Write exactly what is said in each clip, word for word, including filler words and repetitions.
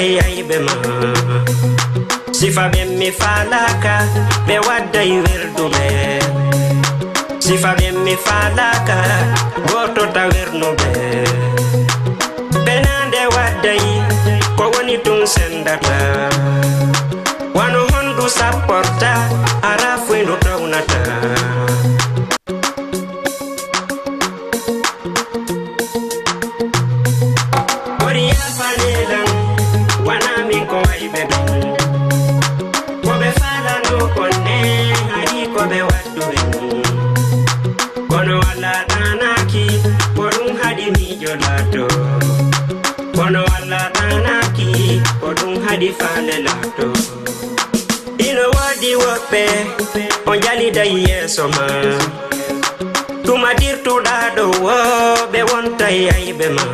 Ay ayɓe ma. Sifa ɓen mi faalaaka, ɓe wadday werduɓe. Sifa ɓen mi faalaaka, gooto ta wernuɓe. Penaande wadday, ko woni tun sendata. Wano hondu sapporta, ara fuyndu townata. Ɓuri yaafanee lan, wanaa min ko wayɓe ɓen. Ko ɓe faalano kon ne, haɗi ko ɓe waddu ɓen. Kono Alla ɗaanaaki, ko ɗum haɗi miijo laato. Kono Alla ɗaanaaki, ko ɗum haɗi faale laato. Ino woodi woɓɓe, o jaliday yeeso ma. Tuma dirtuɗaa ɗo woo, ɓe wontay ayɓe ma.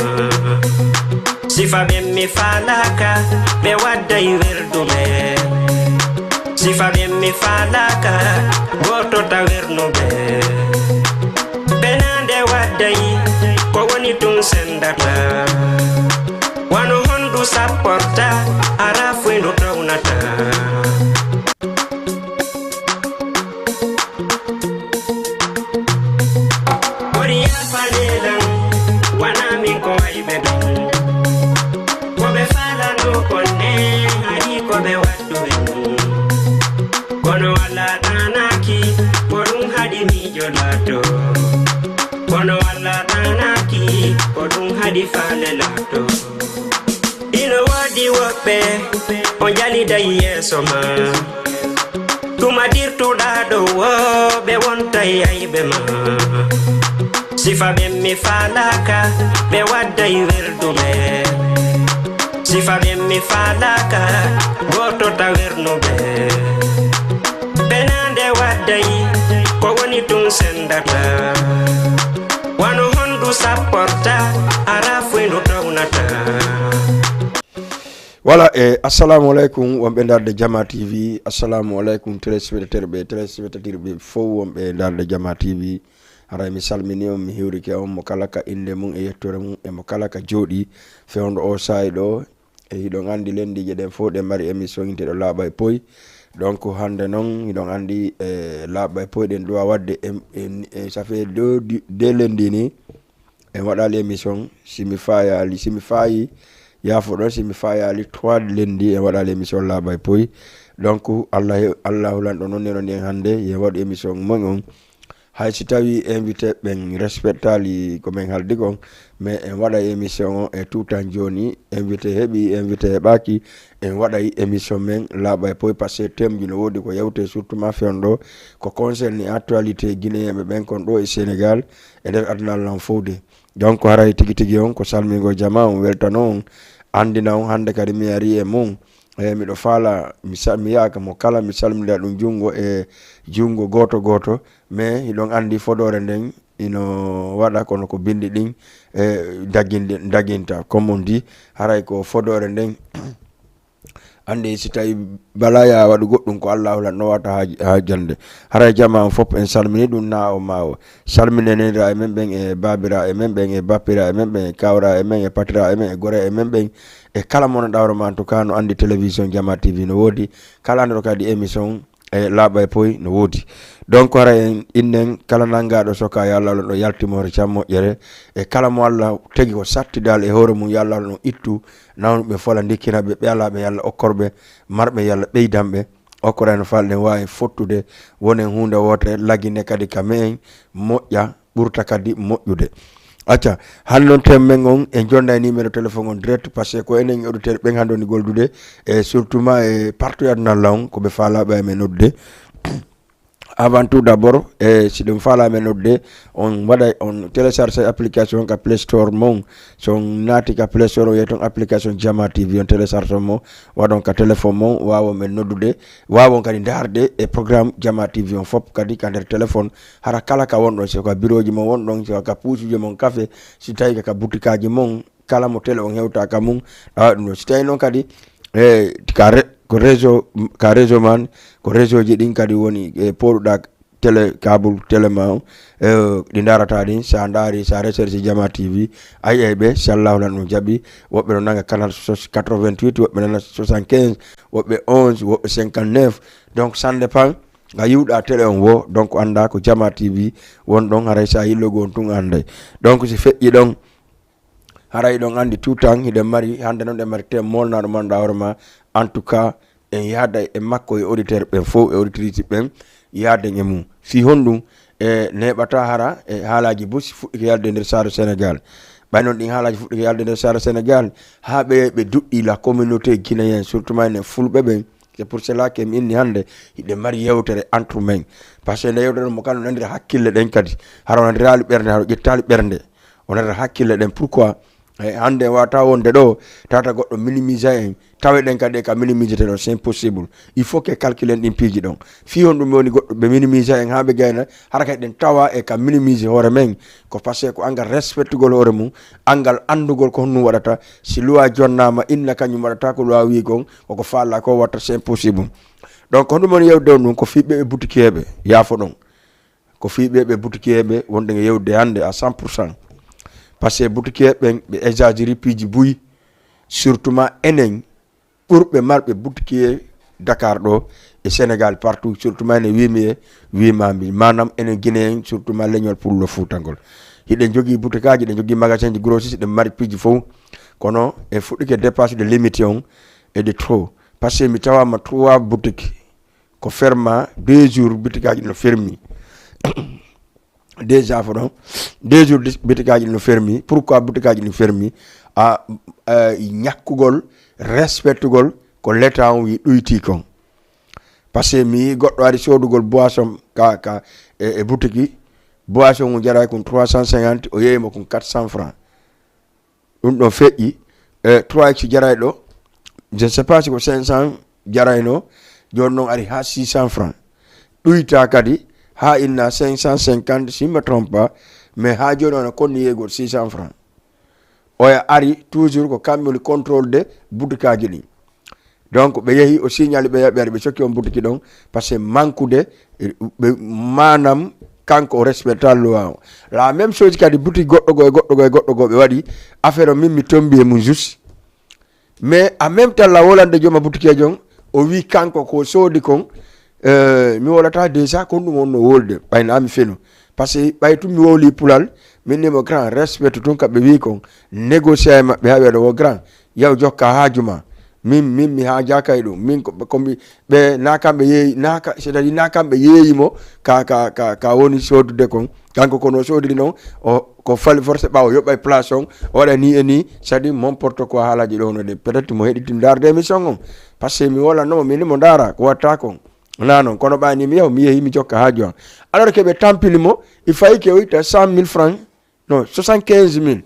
Sifa ɓen mi faalaaka, ɓe wadday werduɓe. Sifa ɓen mi faalaaka, gooto ta wernuɓe. Penaande wadday, ko woni tun sendata. Wano hondu sapporta, ara fuyndu townata. Ɓuri yaafanee lan, wanaa min ko wayɓe ɓen. Ko ɓe faalano kon ne, haɗi ko ɓe waddu ɓen. Kono Alla ɗaanaaki, ko ɗum haɗi miijo laato. Kono Alla ɗaanaaki, ko ɗum haɗi faale laato. Ino woodi woɓɓe, o jaliday yeeso ma. Tuma dirtuɗaa ɗo woo, ɓe wontay ayɓe ma. Sifa ɓen mi faalaaka, ɓe wadday werduɓe. Sifa ɓen mi faalaaka, gooto ta wernuɓe. Penaande wadday, ko woni tun sendata. Wano hondu sapporta, ara fuyndu townata. Voilà, e assalamu aleykum wonɓe darde Jama T V, assalamu aleykum téléspectateur ɓe, téléspectateur ɓe fof wonɓe darde Jama T V. Haray mi salmini on, mi hiwrike on mo kala ka innde mum e yettoore mum, e mo kala ka jooɗi fewndo o saa'i ɗo. E hiɗon anndi lenndiije ɗen fof ɗe mari émission inteɗo Laaɓa e Poy. Donc hannde noon hiɗon anndi e Laaɓa e Poy ɗen ɗuwa waɗde em-, en, e ça fait deux, deux lenndiiji ni en waɗaali émission. Si mi faayaali, si mi faayi, yaafoɗon, si mi faayaali trois lenndiiji en waɗaali émission Laaɓa e Poy. Donc Allah he-, Allahu lanɗo noon neno ndien hannde yen waɗu émission mon on. Hay si tawi invité ɓen respectaali ko men haaldi kon, mais en waɗa émission o e tout temps jooni, invité heɓi, invité heɓaaki, en waɗay émission men Laaɓa e Poy, parce que thème ji no woodi ko yewte, surtout ma fewndo ko concerne actualité guinéen ɓe ɓen kon ɗo e Sénégal, e nder aduna lan fowde. Donc haray tigi tigi on ko salmingo jama on, weltano on, anndina on hannde kadi mi ari e mum. E miɗo faala, mi sa-, mi yaaka mo kala, mi salmina ɗum junngo e junngo gooto gooto, mais hiɗon anndi fodoore nden ino waɗa kono ko binndi ɗin e daginde, daginta, comme on dit, haray ko fodoore nden. Anndi si tawi bala ya waɗu goɗɗum ko Allahu lan no wata haa, haa jannde. Haray jama on fof en salmini ɗum na o ma o. Salmine nenira e men ɓen e babira e men ɓen e bapira e men ɓen e kawra e men e patira e men e gore e men ɓen e kala mo no ɗawro ma, en tout cas no anndi télévision Jama T V no woodi. Kala nder kadi émission e Laaɓa e Poy no woodi. Donc hara en innen kala nanngaɗo soka yo Allah ɗo yaltimoore cam moƴƴere, e kala mo Allah tegi ko sattidaal e hoore mum yo Allah ɗon ittu, nawnuɓe fola ndikkinaɓe, ɓe alaaɓe yo Allah okkorɓe, marɓe yo Allah ɓeydanɓe, okkora en falɗen waawi fottude, wonen huunde wootere, lagine kadi ka me'en moƴƴa, ɓurta kadi moƴƴude. Acca, hannde noon thème men on, en jonnday numéro téléphone on direct, parce que ko enen auditeur ɓen hannde woni goldude, e surtout ma e partout e aduna lan on, ko ɓe faalaɓe e men noddude. Avant tout d'abord, e si ɗum faala men noddude, on waɗa, on télécharge application ka Play Store mon. So on naati ka Play Store, on yehi toon application Jama T V, on télécharge mo, waɗon ka téléphone mon, waawon men noddude, waawon kadi ndaarde e programme Jama T V on fof kadi ka nder téléphone. Hara kala ka wonɗon, si ko ka birooji mon wonɗon, si ko ka puusuji mon kafe, si tawi ko ka butikaaji mon, kala mo télé on hewta ka mum, ɗawa ɗum ɗo. Si tawi noon kadi, e ka re-, ko réseau, ka réseau man, ko réseau ji ɗin kadi woni e pooɗuɗa télé, cable télé ma on, eh, ɗi ndarata ɗin, sa ndari, sa recherche Jama T V, a yi'ay ɓe, si Allahu lan ɗum jaɓi, woɓɓe no nanga canal so-, quatre-vingt-huit, woɓɓe nana soixante-quinze, woɓɓe onze, woɓɓe cinquante-neuf. Donc, ça dépend, a yiwɗa télé on wo, donc annda ko Jama T V won ɗon, haray sa yillogo on tun anday. Donc, si feƴƴi ɗon, haray ɗon anndi tout temps hiɗen mari, hannde noon ɗen mari thème molnaɗo manɗa hoore ma. En tout cas, en yaada e makko e auditeur ɓen fof e auditrice ɓen, yaaden e mum. Fii honɗum e neeɓata hara e haalaaji busi fuɗɗike yalde nder saare Sénégal. Ɓay noon ɗin haalaaji fuɗɗike yalde nder saare Sénégal, haa ɓe, ɓe duɗɗi la communauté guinéenne, surtout ma enen fulɓe ɓen. C'est pour cela que mi inni hannde hiɗen mari yewtere entre men. Parce que nde yewtere mo kano nandira hakkille ɗen kadi. Hara o nandiraali ɓernde, hara o ƴettaali ɓernde. O nandira hakkille ɗen. Pourquoi? Eh, hannde wata wonde ɗo, tata goɗɗo minimise en. Tawe ɗen kadi e ka minimise te ɗon, c'est impossible. Il faut que calculen ɗin piiji ɗon. Fii honɗum woni goɗɗo ɓe minimise en haa ɓe gayna, hara kadi ɗen tawa e ka minimise hoore men. Ko parce que ko angal respectugol hoore mum, angal anndugol ko honɗum waɗata. Si loi jonnama, inna kañum waɗata ko loi wi kon, koko faala ko watta, c'est impossible. Donc, ko honɗum woni yewde on ɗum? Ko fii ɓe ɓe butikiyeeɓe, yaafo ɗon. Ko fii ɓe ɓe butikiyeeɓe wonde nge yewde hannde à cent pour cent. Parce que butikiyeeɓe ɓen, ɓe exagéri piiji buy, surtout ma enen ɓurɓe marɓe butikiye Dakar ɗo e Sénégal partout, surtout ma enen wimi e wimami, maanaam enen Guinéen, surtout ma leñol Pullo Fuuta ngol. Hiɗen jogii butikaaji, hiɗen jogii magasin ji grossiste, hiɗen mari piiji fof. Kono en fuɗɗike dépassé de limite on et de trop. Parce que mi tawama trois boutique ko ferma deux jours, butikaaji no fermi. Déjà fo ɗon, deux jours dis-, butikaaji no fermi. Pourquoi butikaaji no fermi? A, a, ñakkugol, respectugol ko l'État on wi ɗoyti kon. Parce que mi yii goɗɗo ari soodugol boisson ka, ka, e, e butiki, boisson on jaray kon trois cent cinquante, o yeeyimo kon quatre cents francs. Ɗum ɗon feƴƴi, e, trois X jarayɗo, je ne sais pas si ko cinq cents jarayno, jooni noon ari haa six cents francs. Ɗuyta kadi haa inna cinq cent cinquante, si je me trompe pas, mais haa jooni on konni yeeygol six cents francs. Oya ari toujours ko kamɓe woni contrôle de butikaaji ɗin. Donc, ɓe yehi, o signali ɓe, ɓe ari, ɓe cokki on butiki ɗon, parce que manqude, e, ɓe, maanaam, kanko o respecta loi o. La même chose kadi butiki goɗɗo goo e goɗɗo goo e goɗɗo goo ɓe waɗi affaire o, min mi tombi e mum juste. Mais en même temps, la wolande jooma butikeejo on, o wi kanko ko soodi kon, eh, mi wolata déjà kon ɗum on no wolde, ɓay na mi feno. Parce que ɓay tun mi wowli pulal, min ni mo grand respect tun ka ɓe wi kon, négocier e maɓɓe haa ɓe ɗo wo grand, yaw jokka haaju ma. Min, min mi haajaaka e ɗum. Min ko, ko mi, ɓe na kamɓe yeeyi, na ka, c'est-à-dire na kamɓe yeeyi mo ka, ka, ka, ka woni soodude kon. Kanko kono o soodiri noon, o, ko fali forcé ɓaawo yoɓa e place on, o waɗa ni e ni, c'est-à-dire n'importe quoi haalaaji ɗo no de. Peut-être mo heɗiti ndaarde émission on. Parce que mi wolanno mo, min mo ndaara, ko watta kon. Na noon, kono ɓaani mi yaw, mi yehi, mi jokka haaju am. Alors que ɓe tampini mo, il faillit que o itta cent mille francs, non, soixante-quinze mille.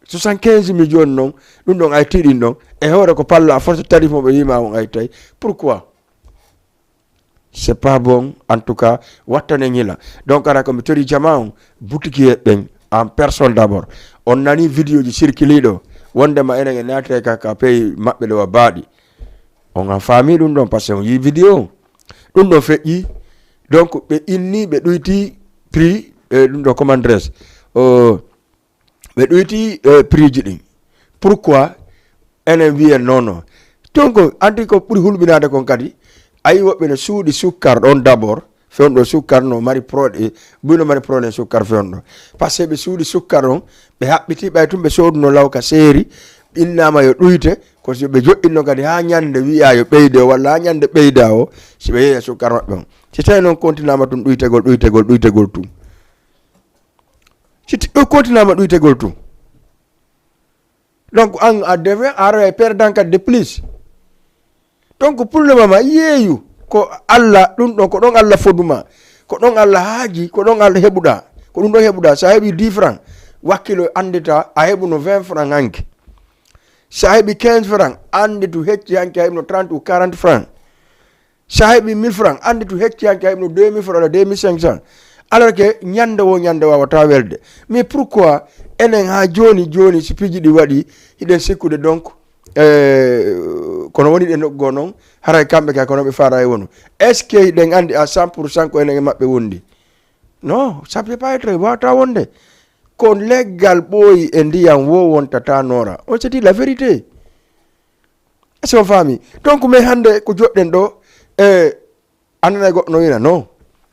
Soixante-quinze mille jooni noon, ɗum ɗon ay tiiɗin ɗon. E hoore ko palla, force tarif mo ɓe yima on ay tawi. Pourquoi? C'est pas bon, en tout cas, wattane ñila. Donc, ara ko mi tori jama on, boutique ɓen, en personne d'abord. On nani vidéo ji circule ɗo, wondema enen e naati ka, ka pays maɓɓe ɗo a baaɗi. On a faami ɗum ɗon, parce que on yii vidéo on. Ɗum ɗon feƴƴi. Donc, ɓe inni, ɓe ɗoyti prix, eh, ɗum ɗo commandres. Euh, ɓe ɗoyti, eh, prix ji ɗin. Pourquoi? Enen wiyen non, non. Donc, anndi ko ɓuri hulɓinaade kon kadi, ayi woɓɓe no suuɗi sukkar ɗon d'abord, fewndo sukkar no mari proɗe, buy no mari proɗe sukkar fewndo. Parce que ɓe suuɗi sukkar on, ɓe haɓɓiti ɓay tun ɓe sooduno law ka seeri, innama yo ɗuyte, ko si ɓe joɗɗinno kadi haa ñande wi'a yo ɓeyde o, walla haa ñande ɓeyda o, si ɓe yeeya sukkar maɓɓe on. Si tawi noon kontinama tun ɗuytegol, ɗuytegol, ɗuytegol tun. Si ti-, o kontinama ɗuytegol tun. Donc, an a devient, a aroya perdant kadi de plus. Donc, pour le moment, yeeyu ko Allah, ɗum ɗon ko ɗon Allah foduma, ko ɗon Allah haaji, ko ɗon Allah heɓuɗa, ko ɗum ɗon heɓuɗa. Sa heɓi dix francs, wakkilo anndita a heɓuno vingt francs hanki. Sa heɓi quinze francs, annditu hecci hanki a heɓuno trente ou quarante francs. Sa heɓi mille francs, annditu hecci hanki a heɓuno deux mille francs walla deux mille cinq cents. Alors que ñande wo ñande wawata welde. Mais pourquoi enen ha joni joni si piiji ɗi waɗi, hiɗen sikkude donc, eh, Kono woni ɗe nokku goo noon, haray kamɓe kay kono ɓe faara e wonu. Est-ce que ɗen anndi à cent pour cent ko enen e maɓɓe wondi? Non, ça peut pas être, waawata wonde. Ko leggal ɓooyi e ndiyam woo wontata noora. On se dit la vérité. Est-ce que on faami? Donc, mais hannde ko joɗɗen ɗo, e annanay goɗɗo no wina, non.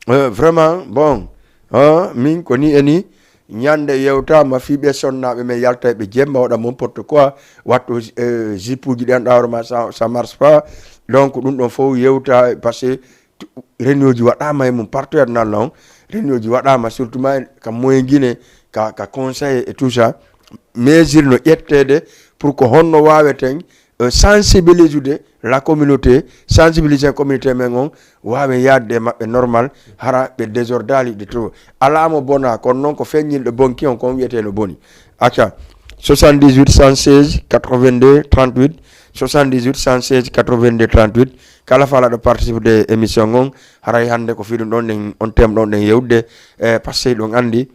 Euh, vraiment, bon, hein, min ko ni e ni, ñande yewtama fii ɓe sonnaaɓe men yalta e ɓe jemma waɗa mon porte quoi, wattu, euh, jipuuji ɗen ɗawro ma, ça, ça marche pas. Donc, ɗum ɗon fof yewta, parce que tu- réunion ji waɗama e mum partout e aduna on, réunion ji waɗama surtout ma ka moyen Guinée, ka, ka conseil et tout ça. Mesure no ƴettede pour que honno waweten, euh, sensibiliser la communauté, sensibiliser communauté men on, wawen yaadde e maɓɓe normal, hara ɓe désordali de trop. Alaa mo bona, kono noon ko feññinɗo bonki on kon wiyete no boni. Acca, soixante-dix-huit cent seize quatre-vingt-deux trente-huit, soixante-dix-huit cent seize quatre-vingt-deux trente-huit, kala falaɗo participe de émission on, haray hannde ko fiɗum ɗon ɗen, on thème ɗon ɗen yewde, e parce que ɗon anndi,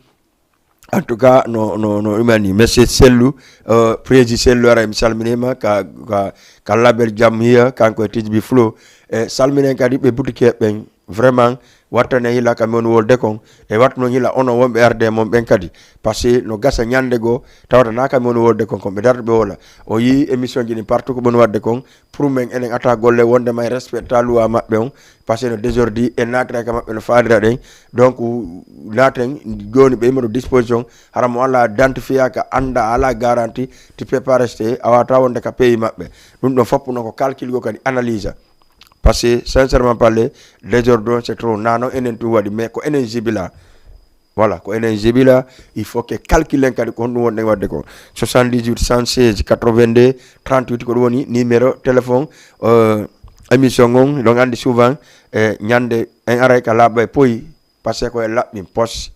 en tout cas, no, no, no imani, monsieur Sellu, euh, président Sellu, ara mi salminima, ka, ka, ka label Jam Hiya, kanko e Tijbi Flow, e salminen kadi ɓe boutique ɓen, vraiment, wattane hila ka mi woni wolde kon, e wattu noon hila onon wonɓe arde e mon ɓen kadi, parce que no gasa ñande goo, tawata na ka mi woni wolde kon, kon ɓe darto ɓe wola, o yii émission ji ɗin partout ko ɓe woni wadde kon, pour men enen ata golle wonde may respecta loi maɓɓe on, parce que no désordre e naatira ka maɓɓe no faadira ɗen. Donc, naaten jooni ɓe yimmoto disposition, hara mo Allah identifiaka, annda, ala garantie, tu peux pas rester, a wata wonde ka pays maɓɓe. Ɗum ɗon fof no ko calcul go kadi analyse. Parce que sincèrement parler, désordre on c'est trop. Nano enen tun waɗi, mais ko enen jibila. Voilà, ko enen jibila, il faut que calculen kadi ko honɗum wonɗen wadde ko. Soixante-dix-huit cent seize quatre-vingt-deux trente-huit ko ɗum woni numéro téléphone, euh, émission on, ɗon anndi souvent, e ñande en aray ka laaɓa e poyi, parce que ko e laɓɓin pos.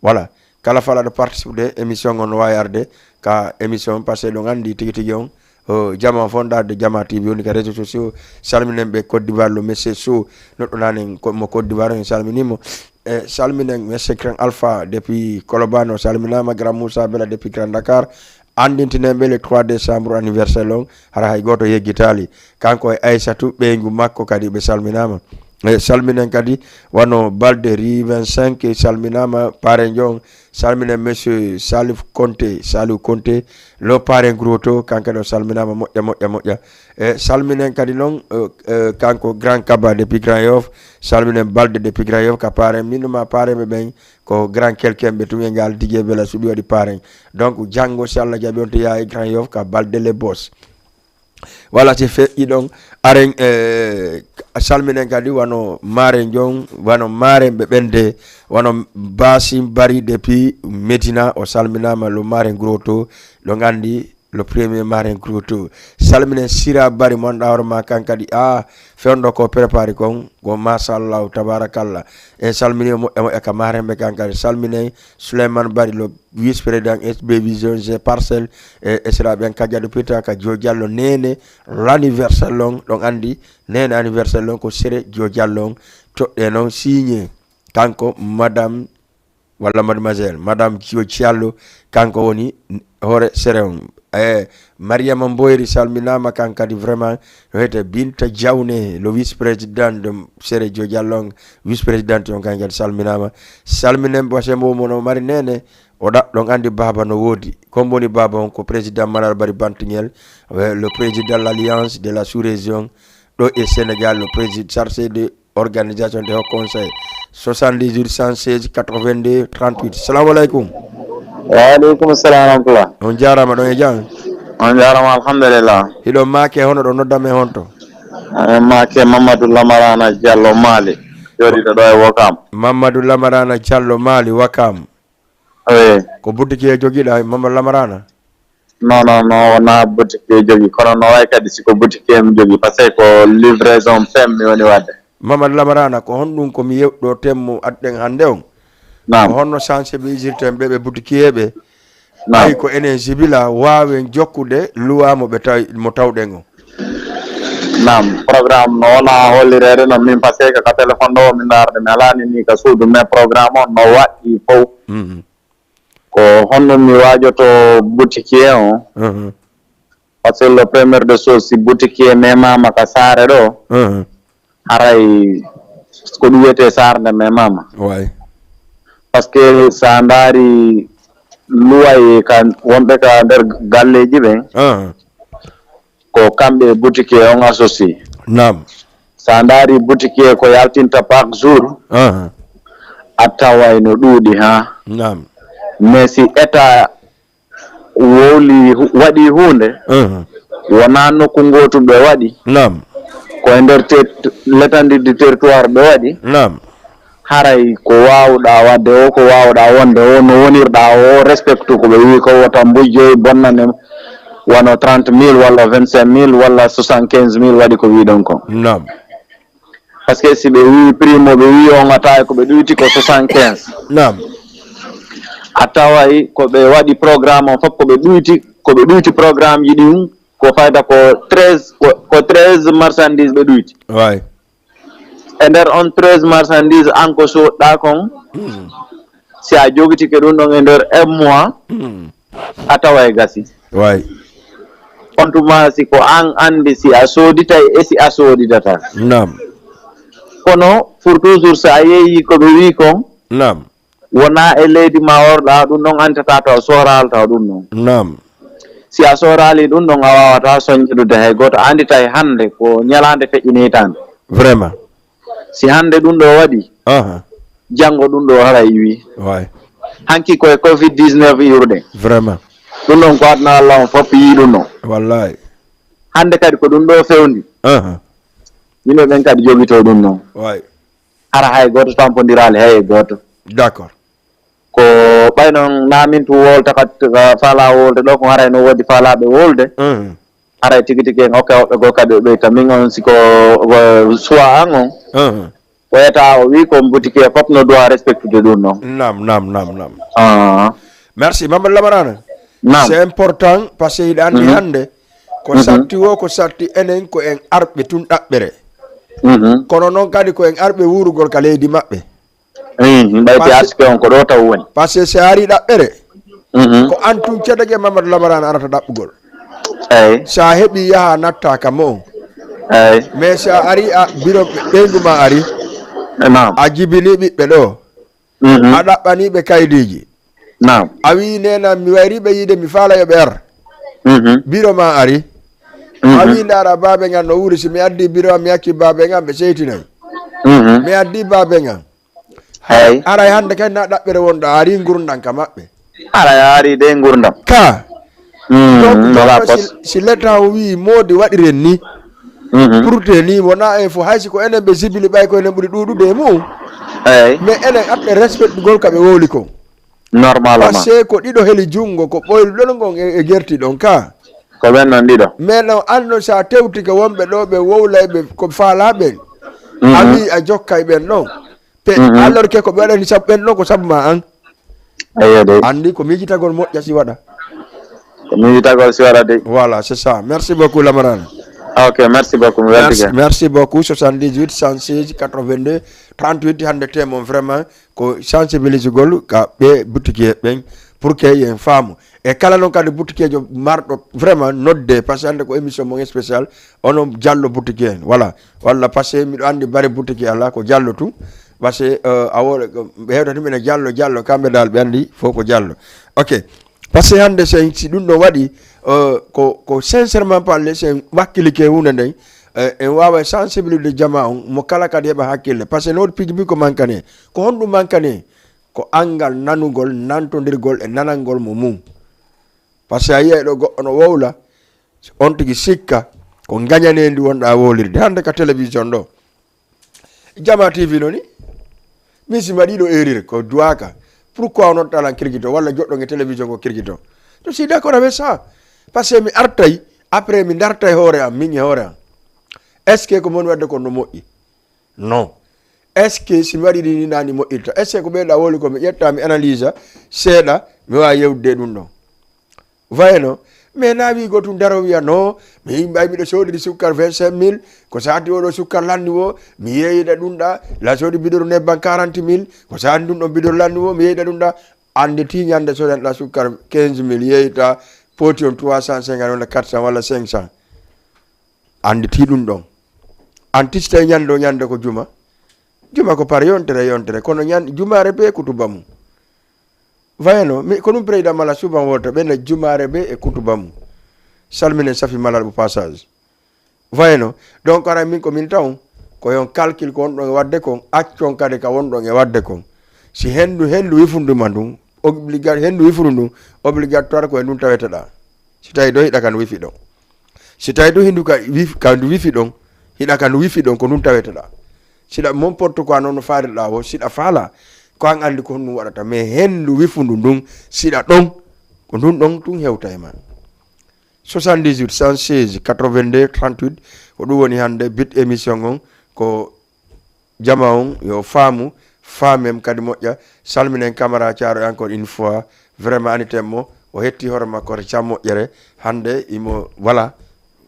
Voilà, kala falaɗo participe de émission on no wawi arde ka émission, parce que ɗon anndi tigi tigi on, o, jama o fondaade Jama T V woni ka réseaux sociaux. Salminen ɓe Côte d'Ivoire, le monsieur Sow, neɗɗo nani ko mo Côte d'Ivoire, en salminimo. E salminen monsieur Grand Alpha depuis Colobane, o salminama. Grand Moussa Bella depuis Grand Dakar. Anndintinen ɓe le trois décembre anniversaire on, hara hay gooto yeggitaali. Kanko e Aissatou, ɓeyngu makko kadi ɓe salminama. E salminen kadi wano Balde Rue vingt-cinq, salminama, pare njon. Salminen monsieur Salif Konte, Salif Konte, le parrain Groto, kanko ɗo salminama moƴƴa, moƴƴa, moƴƴa. E salminen kadi noon, e, e, kanko Grand Kaba depuis Grand Yoff, salminen Balde depuis Grand Yoff, ka parrain, min ma parrain ɓe ɓen ko Grand Kelkemɓe tun e ngal Didier Bella suɓi waɗi parrain. Donc, janngo, si Allah jaɓi, on to yaha e Grand Yoff ka Balde le boss. Voilà, si feƴƴi ɗon, aren, e, salminen kadi wano Mare Njon, wano Mare ɓe ɓende, wano Basim Bari depuis Medina, o salminama, le Mare Groto, ɗo nganndi, le premier Mare Groto. Salminen Sira Bari, mo annduɗaa hoore ma kan kadi, a, fewndo ko prépare kon, go machallah, tabarakallah. En salmini mo, e mo, e ka Mare ɓe kan kadi. Salminen Souleymane Bari, le vice-président S B Vision, G Parcelle, e, e sera ɓen Kadiatou Pita, ka Joe Diallo Nene, l'anniversaire long, ɗon anndi, Nene anniversaire long ko sere Joe Diallo on, toɗɗe noon signé, kanko madame, walla mademoiselle, madame Joe Diallo, kanko woni hoore sere on. E, Mariama Mboyri salminama, kan kadi vraiment, no wiyete Binta Diawne, le vice-président de sere Joe Diallo on, vice-présidente on, kan kadi salminama. Salminen bose mo, mo no mari Nene, O ɗa-, ɗon anndi baaba no woodi. Ko mboni baaba on ko président Malal Bari Bantiŋel, eh, le président de l'Alliance de la sous-région, ɗo e Sénégal, le président chargé de organisation de Haut Conseil. Soixante-dix-huit cent seize quatre-vingt-deux trente-huit. Salamu aleykum. Wa aleykum salam wa rahmatullah. On jaaraama ɗon e jam. On jaaraama, alhamdulillah. Hiɗon maake hono ɗo nodda men honto? Eh, maake Mamadou Lamarana Diallo Mali. Jooɗiiɗo ɗo e Wokam. Mamadou Lamarana Diallo Mali, Wakam. Oui. Ko boutique jogiɗa, Mama Lamarana? Non, non, non, wona boutique jogi, kono no wayi kadi siko boutique mi jogi, parce que ko livraison P M mi woni wadde. Mama Lamarana, ko honɗum ko mi yewɗo temmo adden hannde on? Naam. Ko honno sensibilisirten ɓe, ɓe boutique ɓe? Naam. Ay ko enen jibila waawen jokkude luwa mo ɓe taw-, mo tawɗen on. Naam, programme no wona hollireede no min, parce que ka téléphone ɗo min ndaarde, mi alaani ni ka suudu, mais programme on no waɗɗi fof. Mhm. Ko honno mi waajoto boutique on? Mhm. Parce que le première de chose, si boutique e memama ka saare ɗo, Mhm. haray ko ɗum wiyetee saare nde memama. Way. Parce que sa ndaari luwaye ka wonɓe ka nder galleeji ɓen, Aha. ko kamɓe e boutique e on associé. Naam. Sa ndaari boutique e ko yaltinta par jour, Aha. a taway no ɗuuɗi ha. Naam. Mais si état wowli hu- waɗi huunde, Aha. wona nokku ngootu ɓe waɗi, Naam. ko e nder ter- letandirde territoire ɓe waɗi, Naam. haray ko waawɗa waɗde o, ko waawɗa wonde o, no wonirɗa o, respectu ko ɓe wi ko, wota mbujjoy bonnane wano trente mille walla vingt-cinq mille walla soixante-quinze mille waɗi ko wiɗon kon. Naam. Parce que si ɓe wi prix mo ɓe wi on, a tawa ko ɓe ɗuyti ko soixante-quinze. Naam. A taway ko ɓe waɗi programme on fof ko ɓe ɗuyti, ko ɓe ɗuyti programme ji ɗin, ko fayda ko treize, ko, ko treize marchandise ɓe ɗuyti. Way. E nder on treize marchandise, an ko soɗɗa kon, Mhm. si a jogitike ɗum ɗon e nder un mois, Mhm. a taway gasi. Way. On tuma si ko an andi si a soditay e si a sodidata. Naam. Kono pour toujours, si a yeeyi ko ɓe wi kon, Naam. wona e leydi ma worɗa ɗum ɗon, antata taw soralta ɗum ɗon. Naam. Si a sorali ɗum ɗon, a wawata soñjodude hay goto. A andi tay hande ko ñalande feƴƴinitande. Vraiment. Si hande ɗum ɗo waɗi, Aha. janngo ɗum ɗo hara iwi. Way. Hanki koye covid dix-neuf iwruɗen. Vraiment. Ɗum ɗon ko aduna Allah on fof yii ɗum ɗon. Wallahi. Hande kadi ko ɗum ɗo fewndi. Aha. Yimɓe ɓen kadi jogito ɗum ɗon. Way. Hara hay goto tampondirali hay e goto. D'accord. Ko ɓay noon na min tu wolta ka, ka faala wolde ɗo, ko haray no woodi faalaɓe wolde. Mhm. Haray tigi tigi en okke woɓɓe goo kadi ɓe ɓeyta min on siko, ko suwa an on. Mhm. Ko eta o wi ko boutique e fof no doit respectude ɗum noon. Naam, naam, naam, naam. Ah. Merci Mamadou Lamarana. Naam. C'est important parce que hiɗa andi Mhm. hande ko Mhm. satti o, ko satti enen ko en arɓe tun ɗaɓɓere. Mhm. Kono noon kadi ko en arɓe wuurugol ka leydi maɓɓe. Ɓayti Parce- arsike on ko ɗo taw woni. Parce que si a ari ɗaɓɓere, Mhm. ko an tun ceɗake Mamadou Lamarana arata ɗaɓɓugol. Eyi. Si a heɓi yaha natta ka mo. Eyi. Mais si a ari a biro ɓeyngu ma ari, Naam. A jibini ɓiɓɓe ɗo, Mhm. A ɗaɓɓani ɓe kaydiiji. Naam. A wi nena mi wayri ɓe yiide mi faala yo ɓe ar. Mhm. Biro ma ari. A Mhm. wi ndara baabe ngan no wuuri, si mi addi biro am mi acci baabe ngan ɓe seytinay. Mhm. Mi addi baabe ngan. Eyi. Haray hande kay na ɗaɓɓere wonɗo a ari ngurndan ka maɓɓe. Ara yaari de ngurdam. Ka. Mm, Donc no la jooni pos. si, si leta o wi moodi waɗiren ni. Mhm. Pour te ni wona en fo hay si ko enen ɓe sibili ɓay ko enen ɓuri ɗuɗude e mum. Eyi. Mais enen aɓɓe respectugol ka ɓe wowli ko. Normalement. Parce que ko ɗiɗo heli junngo ko ɓoyluɗon ngon e, e gerti ɗon ka. Ko ɓen non ɗiɗo. Mais no anno sa tewtike wonɓe ɗo ɓe wowlay ɓe ko faala ɓen. A Mhm. wi a jokkay ɓen ɗon. Pe Mhm. Alors que ko ɓe waɗani sabu ɓen ɗon ko sabu ma an. Eyi de. Andi ko miijitagol moƴƴa si waɗa. Ko miijitagol si waɗa de. Voilà, c'est ça. Merci beaucoup Lamarana. Ok, merci beaucoup. Mi Merci, weltike. Merci beaucoup. Soixante-dix-huit, cent seize, quatre-vingt-deux, trente-huit, hande te mon vraiment ko sensibilisugol ka ɓe boutique ɓen pour que yen faamu. E kala noon kadi boutique jo marɗo vraiment nodde parce que hande ko émission mon spécial, onon jallo boutique en. Voilà. Walla parce que miɗo andi bare boutique ala ko jallo tun. Parce que euh, a wooɗa ɓe hewtata ɗum ene jallo jallo kamɓe dal ɓe andi fof ko jallo. Ok. Parce que hande sen si ɗum ɗo waɗi euh, ko, ko sincèrement parle sen wakkilike hunde nden, euh, en wawa sensibiliser jama on mo kala kadi heɓa hakkille parce que no woodi piiji mbi ko mankani. Ko honɗum mankani? Ko angal nanugol nantodirgol e nanangol mo mum. Parce que a yiyay ɗo goɗɗo no wowla on tigi sikka ko gañanendi wonɗa wowlirde hande ka télévision ɗo. Jama T V noni. Min si mbaɗi ɗo erreur ko duwaka. Pourquoi on noddata lan kirkito walla joɗɗo e télévision ko kirkito? To si d'accord avec ça. Parce que mi artay après mi dartay hoore am min e hoore am. Est ce que ko mon wadde kon no moƴƴi? Non. Est ce que si mi waɗi ɗi ni nani moƴƴirta? Est ce que ko ɓeyɗa wowli ko mi ƴetta mi analyse seeɗa mi wawa yewdude ɗum ɗon. Wayno mais na wi gotum daro wiya no mi yimɓay miɗo sodiri sukkar vingt-cinq mille ko sati oɗo sukkar lanni o mi yeeyida ɗum ɗa la sodi bidoro nebban quarante mille ko sati ɗum ɗon bidoro lanni o mi yeeyida ɗum ɗa. Ande ti ñande sodanɗa sukkar quinze mille yeeyita Pooti on trois cent cinquante walla quatre cent walla cinq cent. Annditi ɗum ɗon. Anti si tawi ñande o ñande ko juma. Juma ko par yontere yontere. Kono ñan-, jumaare be kutuba mum. Wayno, mi, ko ɗum président Mala suban wolta ɓe na jumaare be e kutuba mum. Salminen Safi Malal bu passage. Wayno, donc ara min ko min taw, ko yon calcul ko wonɗon e waɗde kon, accon kadi ka wonɗon e waɗde kon. Si hendu, hendu wifunduma ndun, obliga-, hendu wifundu ndun, obligatoire ko e ndun taweteɗa. Si tawi ɗo hiɗa kan wifi ɗon. Si tawi ɗo hindu ka wif-, ka ndu wifi ɗon, hiɗa kan wifi ɗon, ko ndun taweteɗa. Siɗa mon porte quoi noon no faaliɗa o, siɗa faala, ko an anndi ko honɗum waɗata. Mais hendu wifundu ndun, siɗa ɗon, ko ndun ɗon tun hewta e ma. Soixante-dix-huit, cent seize, quatre-vingt-deux, trente-huit, ko ɗum woni hannde bit émission on, ko jama on yo faamu, faamem kadi moƴƴa. Salminen Camara Thiaroye encore une fois, vraiment aniten mo, o hetti hoore makko to cam moƴƴere, hannde imo, voilà,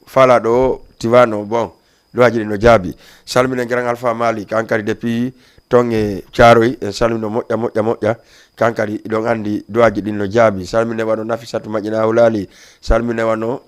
faalaɗo o tiwano, bon, duwaaji ɗi no jaabi. Salminen Grand Alpha Mali, kan kadi depuis ton e Thiaroye, en salmino moƴƴa, moƴƴa, moƴƴa. Kan kadi, iɗon anndi duwaaji ɗin no jaabi. Salmine wano Nafisatu Maƴina Hulali. Salmine wano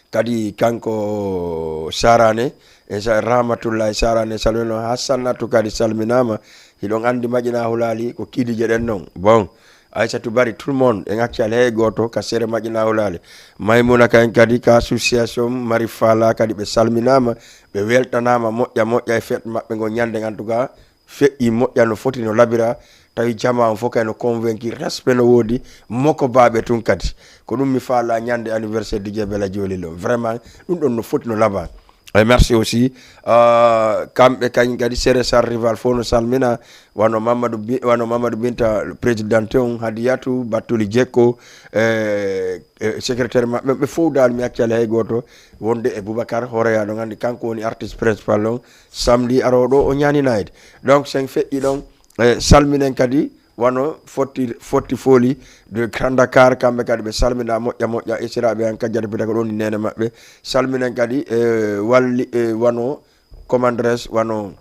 kadi kanko Sarane. E sa-, Rahmatullahi Sarane. Salmino Hassanatu kadi salminaama. Hiɗon anndi Maƴina Hulali ko kiidije ɗen non. Bon. Aissatu Bari, tout le monde. En accali hay gooto ka sere Maƴina Hulali. Maymuna kayen kadi ka association Mari Fala kadi ɓe salminaama. Ɓe weltanaama moƴƴa, moƴƴa e fête maɓɓe ngon ñande. En tout cas, feƴƴi moƴƴa no foti no labira, tawi jama on fof kay no convaincu, respect no woodi, moko baaɓe tun kadi. Ko ɗum mi faala ñande anniversaire D J Bella Jolly Lo. Vraiment, ɗum ɗon no foti no laba. E merci aussi, euh, kamɓe kañum kadi, Sere Sar Rival fof no salmina, wano Mamadou Bi-, wano Mamadou Binta, présidente on, Hadiyatu, Battuli Jekko, e, e secrétaire maɓɓe, ɓe fof dal mi accali hay gooto, wonde e Boubacar Horeya, ɗon anndi kanko woni artiste principal on, samedi arooɗo o ñaani night. Donc, sen feƴƴi ɗon, e, salminen kadi wano Fotti, Fotti Foli de Grand Dakar, kamɓe kadi ɓe salmina moƴƴa moƴƴa, esiraaɓe an kajjata pita ko ɗon e neene maɓɓe. Salminen kadi, e, walli, e, wano commandres, wano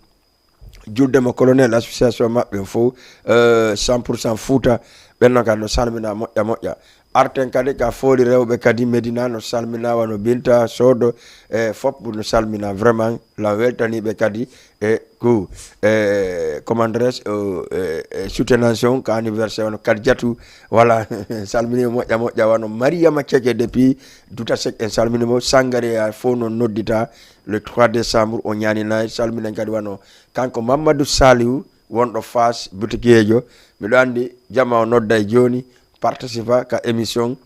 julde mo colonel association maɓɓe fof, euh, cent pour cent Fouta, ɓen non kadi no salmina moƴƴa moƴƴa. Arten kadi ka fooli rewɓe kadi Medina no salmina wano Binta Sodo, e fop no salmina vraiment la weltaniɓe kadi e ku, e commandres, e, e soutenance on ka anniversaire wano Kadijatou, voilà, salmini moƴƴa moƴƴa wano Mariama Ceke depuis Dutasek en salmini mo, Sangare fof no noddita le trois décembre o ñaani nay salminen kadi wano Kanko Mamadou Saliou, wonɗo Fass, butikiyeejo, miɗo anndi jama o nodday jooni, participa ka émission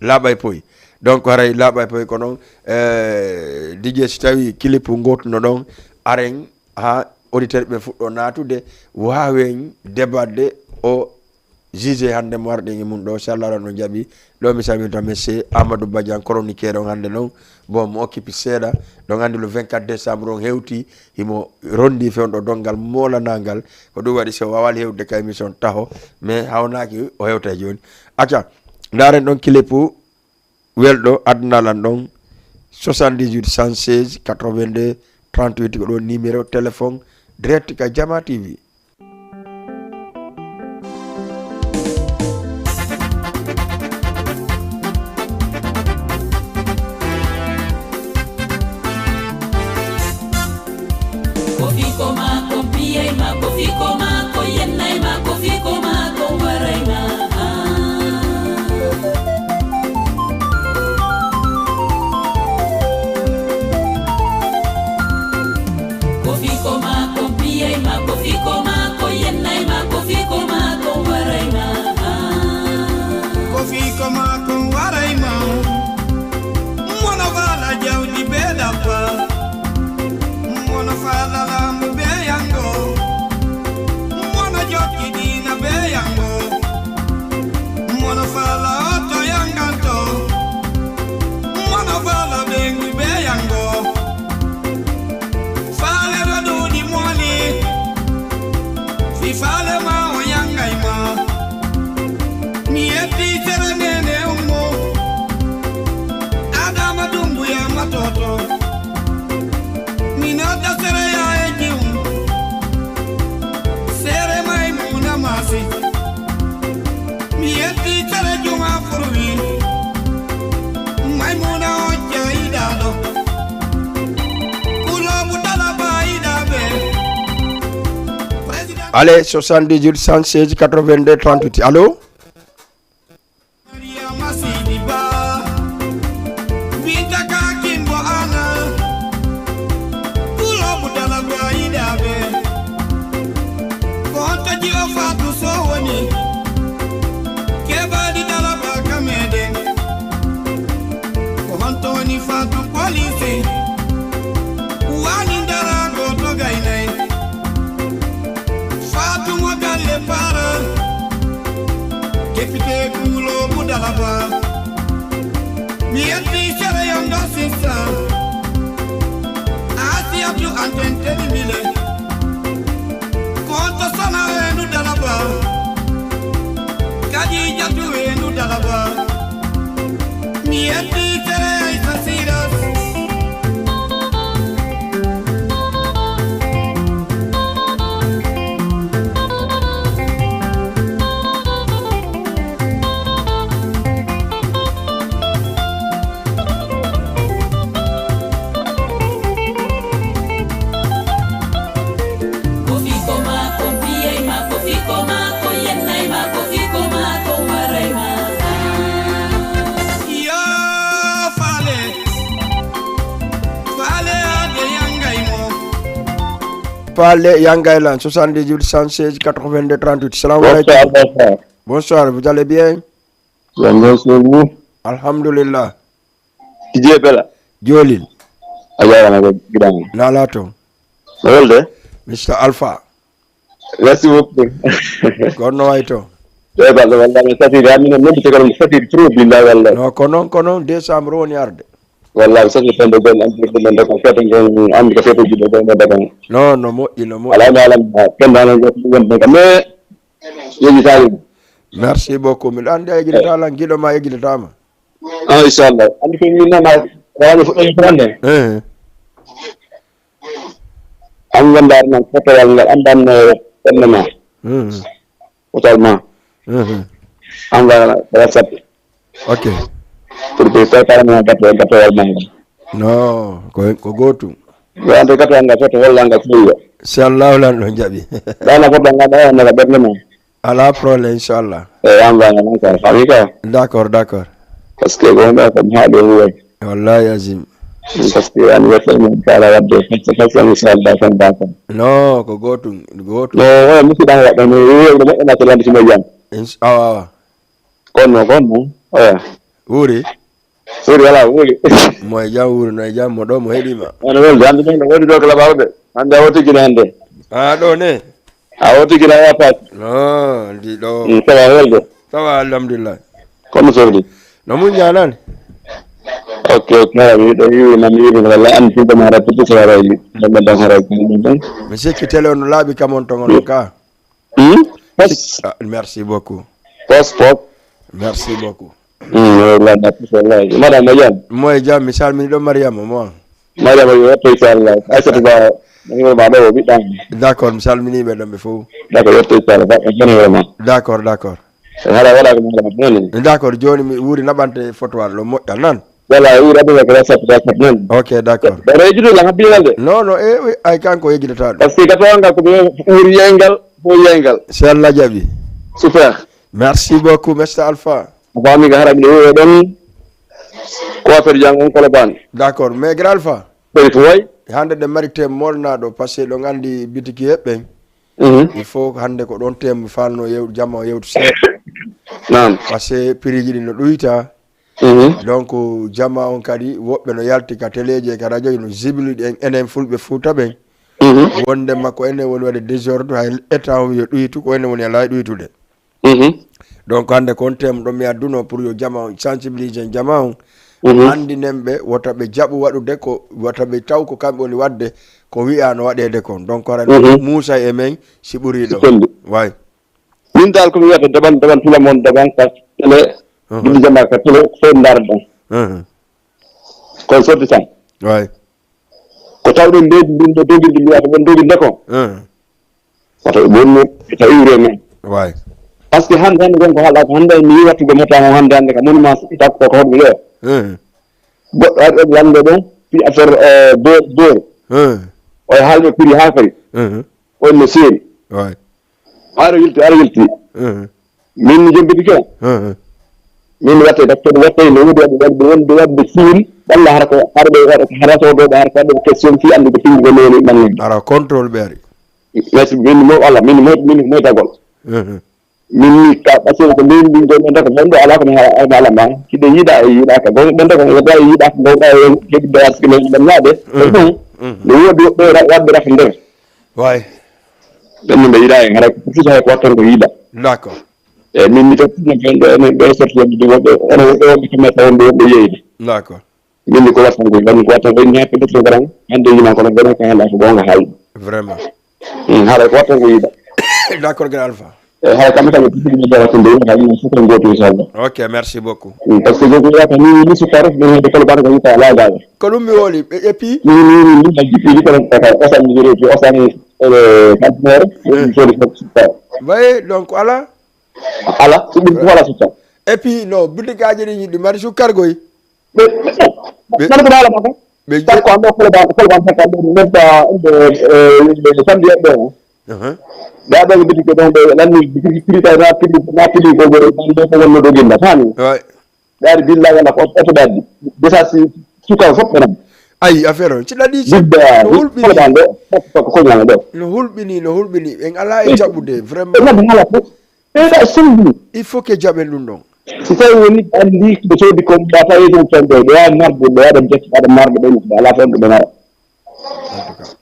Laaɓa e Poy. Donc, haray Laaɓa e Poy ko noon, eh, D J, si tawii clip ngootu no ɗon, aren haa auditeur ɓe fuɗɗo naatude, waawen débatde o Juge hannde mo arɗen e mum ɗo, si Allah no jaɓi, ɗo mi salminta monsieur Amadou Badiane, chroniqueur on hannde noon. Bon, mo occupe seeɗa, ɗon anndi le vingt-quatre décembre on hewti, himo rondi fewndo donngal moolanangal. Ko ɗum waɗi so waawali hewtude ka émission taho, mais hawnaaki o hewta e jooni. Acca, ndaaren ɗon clip welɗo aduna lan ɗon, soixante-dix-huit cent seize quatre-vingt-deux trente-huit, ko ɗon numéro téléphone direct ka Jama T V. Ko fii ko maa, ko piyay maa, ko fii ko maa, ko yennay maa, ko fii ko maa, ko waray maa. Ko fii ko maa, ko piyay maa, ko fii ko maa, ko yennay maa, ko fii ko maa, ko waray maa. Ko fii ko maa, ko waray maa. Mono faala jawdi be dabba. Mono faala laamu be yango. Allez, soixante-dix-huit, cent seize, quatre-vingt-deux, trente-huit. Allô? Mariama Sidi Ba, Binta Kakimbo Ana, Kulo Budala Ba Idabe, Konta Jio Fatu Sowoni, Kebadi Dala Ba Kamede, Kontoni Fatu Police, Wani Dara Goto Gainai, Fatu Mogalle Para, Député Kulo Budalaba. Mi yetti sere yonga sista. Asiyatu Anten Telibile. Konto Sana Wenu Dalaba. Kadijatu Wenu Dalaba. Mi yetti sere Aisa Siras. Faale Yangaylan, soixante-dix-huit, cent seize, quatre-vingt-deux, trente-huit. Salam alaikum. Bonsoir, bonsoir. Bonsoir, vous allez bien? Bien, merci, vous. Alhamdulillah. Didier Bella. Jolil. A jarama ko giɗama. Nala to. No welde? Mister Alpha. Merci beaucoup. Kono no wayi to? E balɗe walla mi safiri, amina noddu te kono mi safiri trop billahi wallahi. No, ko noon, ko noon, décembre woni arde. Wallahi mi safiri tan ɗo gon andi ko ɗon ɗo ko fete gon andi ko fete jiɗo gon ɗo dagan. No, no moƴƴi, no moƴƴi. Ala mi alam pendana gon ɗo kam mais yeji talim. Merci beaucoup. Miɗo andi a yejitata lan, giɗo ma yejitata ma. Ah, inchallah. Andi ko min nama wani fuɗɗo yitande. Eh. An ganda nan fotowal ngal andan no fenna ma. Mhm. Fotowal ma. Mhm. An ga WhatsApp. Ok. Pour que tawi tawi ma gato gato wal ma ngal. No, ko ko gotum. Wande gato ngal foto walla ngal fuyo. Si Allahu lan ɗon jaɓi. Dana foto ngal ɗa na ɓernde ma. Ala problème, inchallah. E an ba nan ka fami ka. D'accord, d'accord. Parce que gonga ko ma do huwa. Wallahi azim. Parce que an wata mo kala wadde fasta fasta mi sa da kan da kan. No, ko gotum, gotum. No, wala musi dan wadda no yo mo na to landi sima jam. Ins awa awa. Kono kono. Oya. Wuri. Wuri wala wuri. Mo e jam wuri no e jam mo ɗo mo heɗima. Ana wel dan dan wodi do kala bawde. Hande a woti gina hande. A ɗo ne. A woti gila ya pas. No, ndi ɗo. Mm, ça va welde. Ça va, alhamdulillah. Kono sofdi. No mun janan? Ok, ok, mi ɗo yiwi nam yiwi wala an tuba ma rapide sa ray. Dama dan haray ko ɗum ɗum. Mi sikki télé on laaɓi kam on ton on ka. Hmm? Pos. Ah, merci beaucoup. Pos pos. Merci beaucoup. Hmm, wallahi na pos wallahi. Madame Mariam. Mo e jam, mi salmini ɗo Mariama mo. Mariama yo to inchallah. Aysatu ba. Nangol ma ɗo o ɓiɗɗan. D'accord, mi salmini ɓe ɗon ɓe fof. D'accord, yetto inchallah. Ba ko bone wala ma. D'accord, d'accord. E hara wala ko mala ma non. D'accord, joni mi wuri naɓante fotowal ɗo moƴƴa nan. Wala wuri aduna ko WhatsApp WhatsApp non. Ok, d'accord. Ɗo yejjito la habbi walde. Non, non, e wi ay kanko yejjitata ɗum. Parce que gato ngal ko ɓe wuri yeygal fo yeygal. Si Allah jaɓi. Super. Merci beaucoup, Mister Alpha. A faami ko hara miɗo wi'e ɗon ko affaire janngo on Colobane. D'accord, mais Grand Alpha. Ɓuri ko wayi. Hannde ɗe mari thème molnaɗo, parce que ɗon anndi bitiki heɓɓen. Mhm. Il faut hannde ko ɗon thème falno yew-, jama o yewtu seeɗa. Naam. Parce que prix ji ɗi no ɗuyta. Mhm. Donc jama on kadi woɓɓe no yalti ka teleeji e ka radio no jibili ɗen enen fulɓe Fuuta ɓen. Mhm. Wonde makko enen woni waɗde désordre hay état on yo ɗuytu ko enen woni alaa e ɗuytude. Mhm. Donc hannde ko on thème ɗo mi adduno pour yo jama on sensibilise en jama on. Mhm. Anndinen ɓe wota ɓe jaɓu waɗude ko wota ɓe taw ko kamɓe woni waɗde ko wi'a no waɗeede kon. Donc hara Mhm. Muusa e men si ɓuri ɗo. Sikkundi. Way. Min dal ko mi wiyata daban daban filam on daban ka télé. Mhm. Ɗum jama ka télé fof ndaarɗon. Mhm. Kon sorti tan. Way. Ko tawɗen leydi ndin ɗo dogirɗi mbiyata ɓen dogirde ko. Mhm. Wata ɓe bonnu, ɓe tawi wuro men. Way. Parce que hannde, hannde gon ko haala ko hannde mi yi wattugo mota on hannde, hannde ka monument takko ko hoɗmi ɗo. Mhm. Goɗɗo ari ɗon lande ɗon, fi affaire, eh, beurre, beurre. Mhm. O e haalɓe prix haa kadi. Mhm. On no seeri. Way. Aɗa yilti, aɗa yilti. Mhm. Min mi jembiti ke. Mhm. Min mi watte docteur, watte no wodi wadde, wadde, wonde wadde civil, walla hara ko, hara ɓe waɗa, hara so ɗo, hara ko waɗde question fi anndu ko fi ko noni ɓanni. Ara contrôle ɓe ari. Merci, min mo, Allah, min mo, min mo dagol. Mhm. Min ni ka ɓaccen ko min, min ɗo, min data, wonɗo ala ko mi ha-, ay, ala ma. Si ɓe yiɗa, e yiɗaka. Bon, ɓen data, ko ɓe yiɗaka, bon, ɓe heɓi doyat, ko min ɗon naade. Mhm. Bon, mhm. No wodi ɓe ra-, wadde raf nder. Way. Ɗum no ɓe yiɗa en, hara ko plus hay ko wattan ko yiɗa. D'accord. E min mi totti no ɓen ɗo, enen ɓe sorti wonde ɗum, woɓɓe, ene woɓɓe, woɓɓe kamɓe taw wonde woɓɓe yeyde. D'accord. Min ni ko wattan ko yiɗa, min ko wattan ko yiɗa, ko ɗum ko ran, hande yima kono ɓen ko hande ko gonga haalde. Vraiment. Mm, haala ko wattan ko yiɗa. D'accord, grand Alpha. E haala kamɓe kamɓe, ɗum ko ɗum ko yiɗa, haalde, fof ko gooto, inchallah. Ok, merci beaucoup. Mm, parce que jogo yata ni, ni sukaro, ɗum hedde kala barka yiɗa ala gaga. Ko ɗum mi woli, e, et puis? Ni, ni, ni, ni, ni, jippi, ni, kono kaka, osan, ni, ni, osan, eh, partenaire, eh, ni, sori, sori, sori. Way, donc, ala? Ala, so ɗum ko wala sukka. Et puis, no, boutique aji ɗi, ɗi mari sukkar goy. Ɓe, ɓe, ɓe, nan ko haala makko. Ɓe je- Sakko an ɗo, kolo ban, kolo ban sakko an ɗo, ɗum nanta, eh, eh, samedi en ɗo. Uh-huh. Nda ɗo, boutique ɗo, ɓe lanni, boutique prix taw, na prix, na prix ko, ko, ko, ko wonno ɗo ginda, fami? Ouais. Ɗaari billa walla ko oto ɗaɗi. Desa si suka fof ɓe nan. Ayi, affaire on. Ci ɗaɗi ci. Bidda, no hulɓini. Ko ɗo, ko, ko, ko ñaama ɗo. No hulɓini, no hulɓini. En ala e jaɓude, vraiment. Ɓe nan hala fof. Ɓe da sumbi. Il faut que jaɓen ɗum ɗon. Si tawi woni andi ko soodi ko mbata e ɗum tan ɗo. Ɗo ya marde, ɗo ya ɗum jet, ɗo marde ɗo, ɗo ala tan ɗo ɓe nara. En tout cas.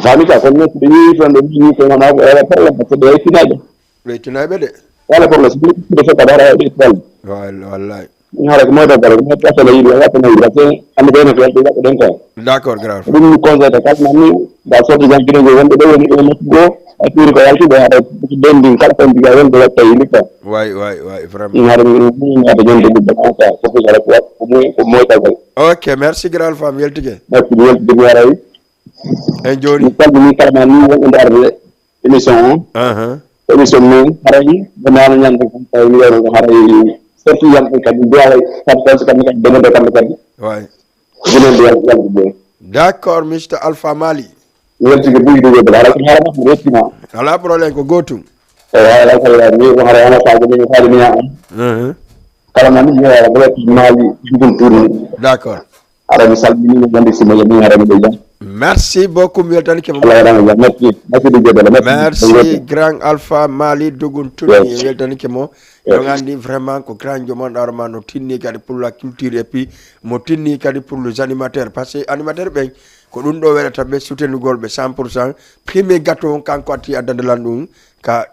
Fami ka, kono non, si ɓe yeeyi tan, ɓe yeeyi tan, wona ko wala problème, parce que ɓe yettinaaɓe. Ɓe yettinaaɓe de. Wala problème, si ɓe yettinaaɓe, fof kadi, haɗa waɗi problème. Wal-, wallahi. Haɗa ko moyta dara, ko moyta dara, yiɗi, wala ko moyta dara, te, hannde ɓe no ko yalti, waɗa ɗen ko. D'accord, grand. Ɗum ni conseil de, kala nani, da sorti jam, giɗo ngo wonɓe ɗo, woni ɗo, nokku goo, a tuuri ko yalti, ɓe haɗa, ɓen ndin, kala ko ndiga wonɓe waɗta e nokku. Way, way, way, vraiment. Ɗum haɗa, ɗum haɗa ñande ɗum, ko, ko, ko, ko, ko moy-, ko moytagol. Ok, merci, grand femme, yaltike. Merci, yaltike, mi waray. En jooni. Mi salmini kala ma ni wonɓe ndaarde émission o. Aha. Émission men, haray, ɓe naana ñande kam, tawi mi wiyano ko haray, surtout yam ɓe kadi, duwawa, kam, kam, kam, kam, demodo, kam, kam. Way. Jinen duwal, duwal, duwal. D'accord, Mister Alpha Mali. Mi weltike buy duwal, haray, ko haray, mi weltima. Ala problème, ko gootum. Eyi, haray, haray, haray, mi ko haray, ala faaji, mi faali, mi yaa. Mhm. Kala ma ni, mi yaa, mi welti Mali, dugun tuni. D'accord. Aɗa mi salmini, mi gandi simo, mi haɗa mi ɗo jam. Merci beaucoup, mi weltanike mo. Allah waɗa mo jam. Merci. Merci de Jebel. Merci. Merci, grand Alpha Mali Dugun Tuni. Yes. Mi weltanike mo. Yes. Ɗon andi vraiment ko grand jomanɗaro ma no tinni kadi pour la culture et puis mo tinni kadi pour les animateurs. Parce que animateur ɓen ko ɗum ɗo weɗata ɓe soutenugol ɓe cent pour cent. Premier gâteau on kanko atti addande lan ɗum ka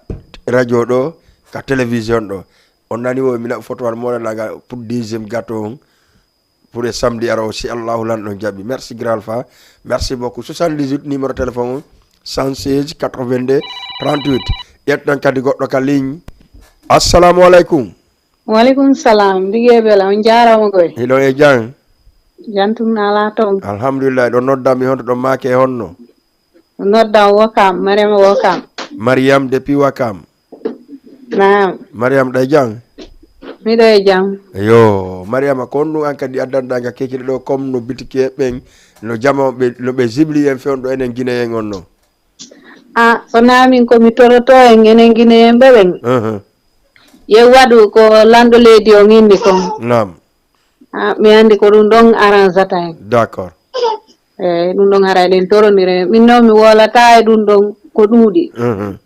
radio ɗo, ka télévision ɗo. On nani o mina photo an moɗanaga pour deuxième gâteau on. Pour e samedi ara o, si Allahu lanɗo jaɓi. Merci, grand Alpha. Merci beaucoup. Soixante-dix-huit, numéro téléphone o, cent seize, quatre-vingt-deux, trente-huit. Ƴettan kadi goɗɗo ka ligne. Assalamu alaikum. Wa alaikum salam. Bige Bela, on jaarama koy. Hiɗo e jam? Jantum na ala toon. Alhamdulillah. Ɗo nodda mi honto ɗo maake e honno? Nodda Wakam, Mariama Wakam. Mariam depuis Wakam. Naam. Mariam, ɗa e jam? Miɗo e jam. Yo, Mariama, ko honɗum an kadi addanta nga kekiri ɗo, comme no bitike ɓen, no jama ɓe, no ɓe jibli en fewndo enen Guinéen on no? Ah, so na min ko mi toroto en enen Guinéen ɓe ɓen. Uh-huh. Ye waɗu ko lanɗo leydi on inni kon. Naam. Ah, mi andi ko ɗum ɗon arrangeata en. D'accord. Eyi, ɗum ɗon haray ɗen torondire. Min noon mi wowlataa e ɗum ɗon ko ɗuuɗi. Mhm.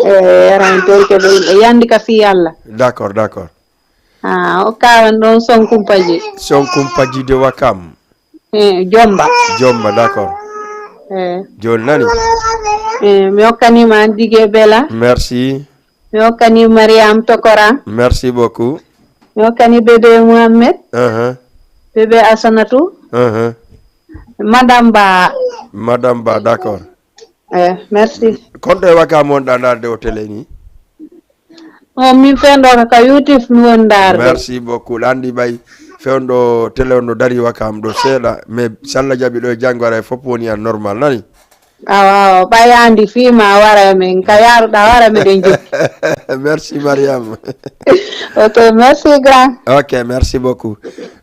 Eyi, haray en torike ɗo yimɓe yandi ka fii Allah. D'accord, d'accord. Ah, o kawan ɗon Son Kumpaji. Son Kumpaji de Wakam. Eh, Jomba. Jomba, d'accord. Eh. Jooni nani? Eh, mi hokkaniima an Dige Bela. Merci. Mi hokkani Mariam Tokora. Merci beaucoup. Mi hokkani bébé Mohamed. Uh-huh. Bébé Asanatou. Uh-huh. Madame Ba. Madame Ba, d'accord. Eh, merci. Konto e Wakam wonɗa ndaarde o télé ni? On min fewndo ka, ka YouTube mi woni ndaarde. Merci beaucoup. Ɗa andi ɓay fewndo télé on no dari Wakam ɗo seeɗa, mais salla jaɓi ɗo e janngo ara e fof woni an normal, nani? Awa, awa, ɓayandi fima wara e men, ka yaruɗa wara meɗen jokki. Merci, Mariam. Ok, merci grand. Ok, merci beaucoup.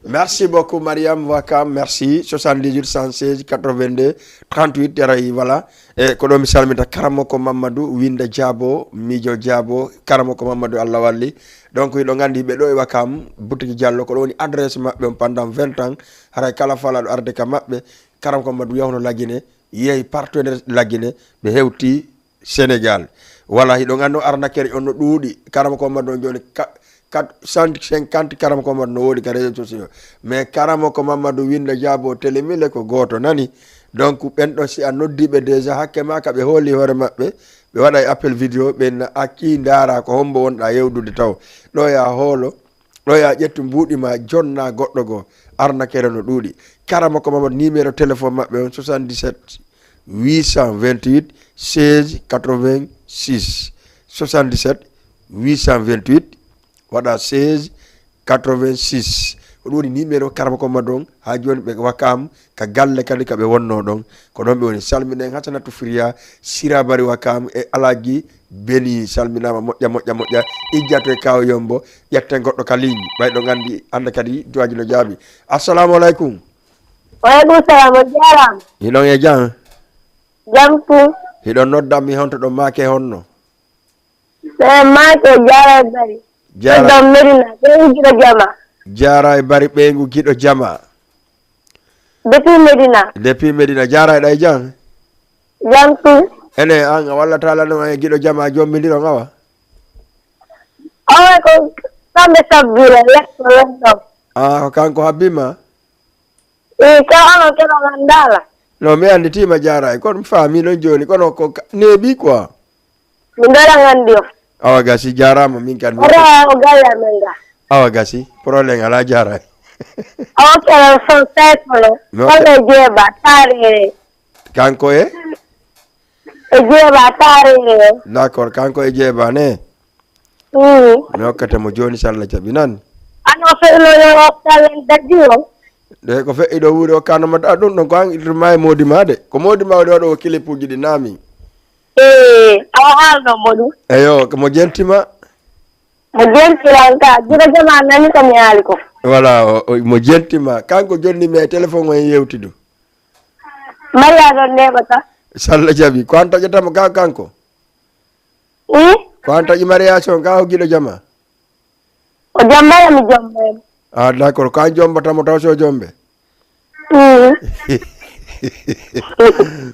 Merci beaucoup, Mariam Wakam. Merci. Soixante-dix-huit cent seize quatre-vingt-deux trente-huit, aray, voilà. E ko ɗo mi salmita Karamoko Mamadou, Winda Diabo, Mijo Diabo, Karamoko Mamadou, Allah walli. Donc, hiɗo nganndi ɓe ɗo e Wakam, boutique Diallo, ko ɗo woni adresse maɓɓe on pendant vingt ans. Haray kala falaɗo arde ka maɓɓe, Karamoko Mamadou yahno Lagine, yehi partenaire Lagine, ɓe hewti Sénégal. Wala hiɗo nganndi arnaqueur on no ɗuuɗi, Karamoko Mamadou on jooni ka, quatre cent cinquante Karamoko Mamadou no woodi ka réseaux sociaux. Mais Karamoko Mamadou Winda Diabo Télémille ko gooto nani. Donc, ɓen ɗon si a noddi ɓe déjà, hakke ma ka ɓe hooli hoore maɓɓe, ɓe waɗa e appel vidéo, ɓe na acci ndaara ko hombo wonɗa yewdude taw. Ɗo ya hoolo, ɗo ya ƴettu mbuuɗi ma, jonna goɗɗo goo, arnaqueur no ɗuuɗi. Karamoko Mamadou, numéro téléphone maɓɓe on, soixante-dix-sept huit cent vingt-huit seize quatre-vingt-six. Soixante-dix-sept huit cent vingt-huit, waɗa seize quatre-vingt-six. Ko ɗum woni numéro Karamoko Mamadou on, haa jooni ɓe Wakam, ka galle kadi ka ɓe wonno ɗon. Ko ɗon ɓe woni. Salminen Hasanatu Firiya, Sira Bari Wakam e Alaji Beni, salminaama moƴƴa, moƴƴa, moƴƴa. Ijja to e Kaaw Yombo, ƴetten goɗɗo ka ligne. Ɓay ɗon anndi, annda kadi duwaaji no jaabi. Assalamu aleykum. Waaleykum salam, on jaaraama. Hiɗon e jam? Jam tun. Hiɗon nodda mi honto ɗon maake honno? Sey maake Jaara e Bari. Jaara. Ɗon Medina, ɓe giɗo jama. Jaara e Bari ɓeyngu giɗo jama. Depuis Medina. Depuis Medina, Jaara e ɗay jam? Jam tun. Ene an a wallata la no e giɗo jama jombindiron awa? Owe ko kamɓe sabbira lekko len ɗon. Ah, ko kanko habbima? I ka ono keɗo ngandala. No, mi anditima Jaara e kono mi faami non joni kono ko ka- neeɓi quoi. Mi ndara ngandi o. Awa gasi, jaarama min kan. Ora o gaya men ga. Awa gasi, problème ala Jaara. Awa keɗo son sey kono. No. Kono jeeba tarere. Kanko e? E jeeba tarere. D'accord, kanko e jeeba ne. Mm. Mi hokkata mo joni so Allah jaɓi nan. Ano feyno yo talen daddi o. De ko feƴƴi ɗo wuuri o kano ma ɗa ɗum ɗon ko an ittuma e modi ma de. Ko modi ma waɗi waɗo o kilipuji ɗi nami. Ee, awa haalno mo ɗum. Eyo, ko mo jentima. Mo jentiran ka, giɗo jama nani ko mi haali ko. Voilà, o- o- mo jentima. Kanko jonni mi e téléphone o en yewti ɗum. Mariya ɗon neɓata. So Allah jaɓi. Ko an taƴatamo ka kanko? I? Ko an taƴi mariage on ka o giɗo jama? O jambaya mi jambaya. Ah, d'accord. Ko an jombatamo taw so jombe? Mm.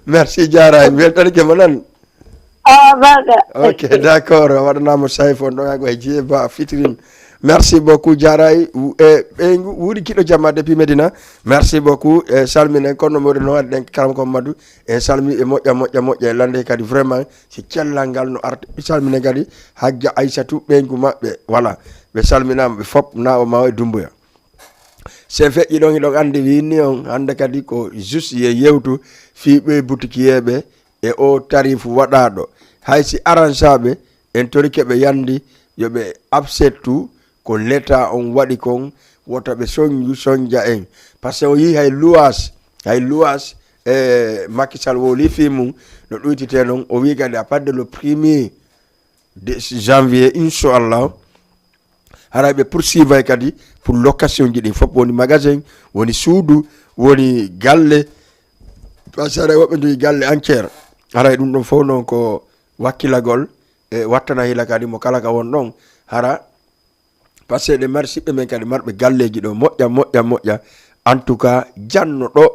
Merci Jaara, mi weltanike mo nan. Awa baga. Ok, d'accord. Waɗanamo sayfo on ɗo yago e jeeba fitirin. Merci beaucoup Jaara. E ɓeygu wuuri kiɗo jama depuis Medina. Merci beaucoup. E salminen kono moɗo no waɗi ɗen Karamoko Mamadou. E salmi e moƴƴa moƴƴa moƴƴa e lande kadi vraiment si cellal ngal no arta. E salminen kadi Hajja Aysatu ɓeygu maɓɓe. Voilà. Ɓe salminama ɓe fop na o mawa e Dumbuya. Se feƴƴi ɗon hiɗon andi winni on hande kadi ko juste ye yewtu fii ɓe butikiyeɓe e o tarifu waɗaɗo. Hay si aransaɓe en torike ɓe yandi yo ɓe absettu ko leta on waɗi kon wota ɓe sonju sonja en. Parce que o yii hay luwas hay luwas e Macky Sall woli fii mum no ɗuytite non o wi kadi à partir de le premier de janvier inchallah haray ɓe poursuivay kadi pour location ji ɗin fof woni magasin woni suudu woni galle parce que haray woɓɓe jogi galle entière haray ɗum ɗon fof noon ko wakkilagol e wattana hila kadi mo kala ka won ɗon hara parce que ɗe mari siɓɓe men kadi marɓe galleji ɗo moƴƴa moƴƴa moƴƴa en tout cas janno ɗo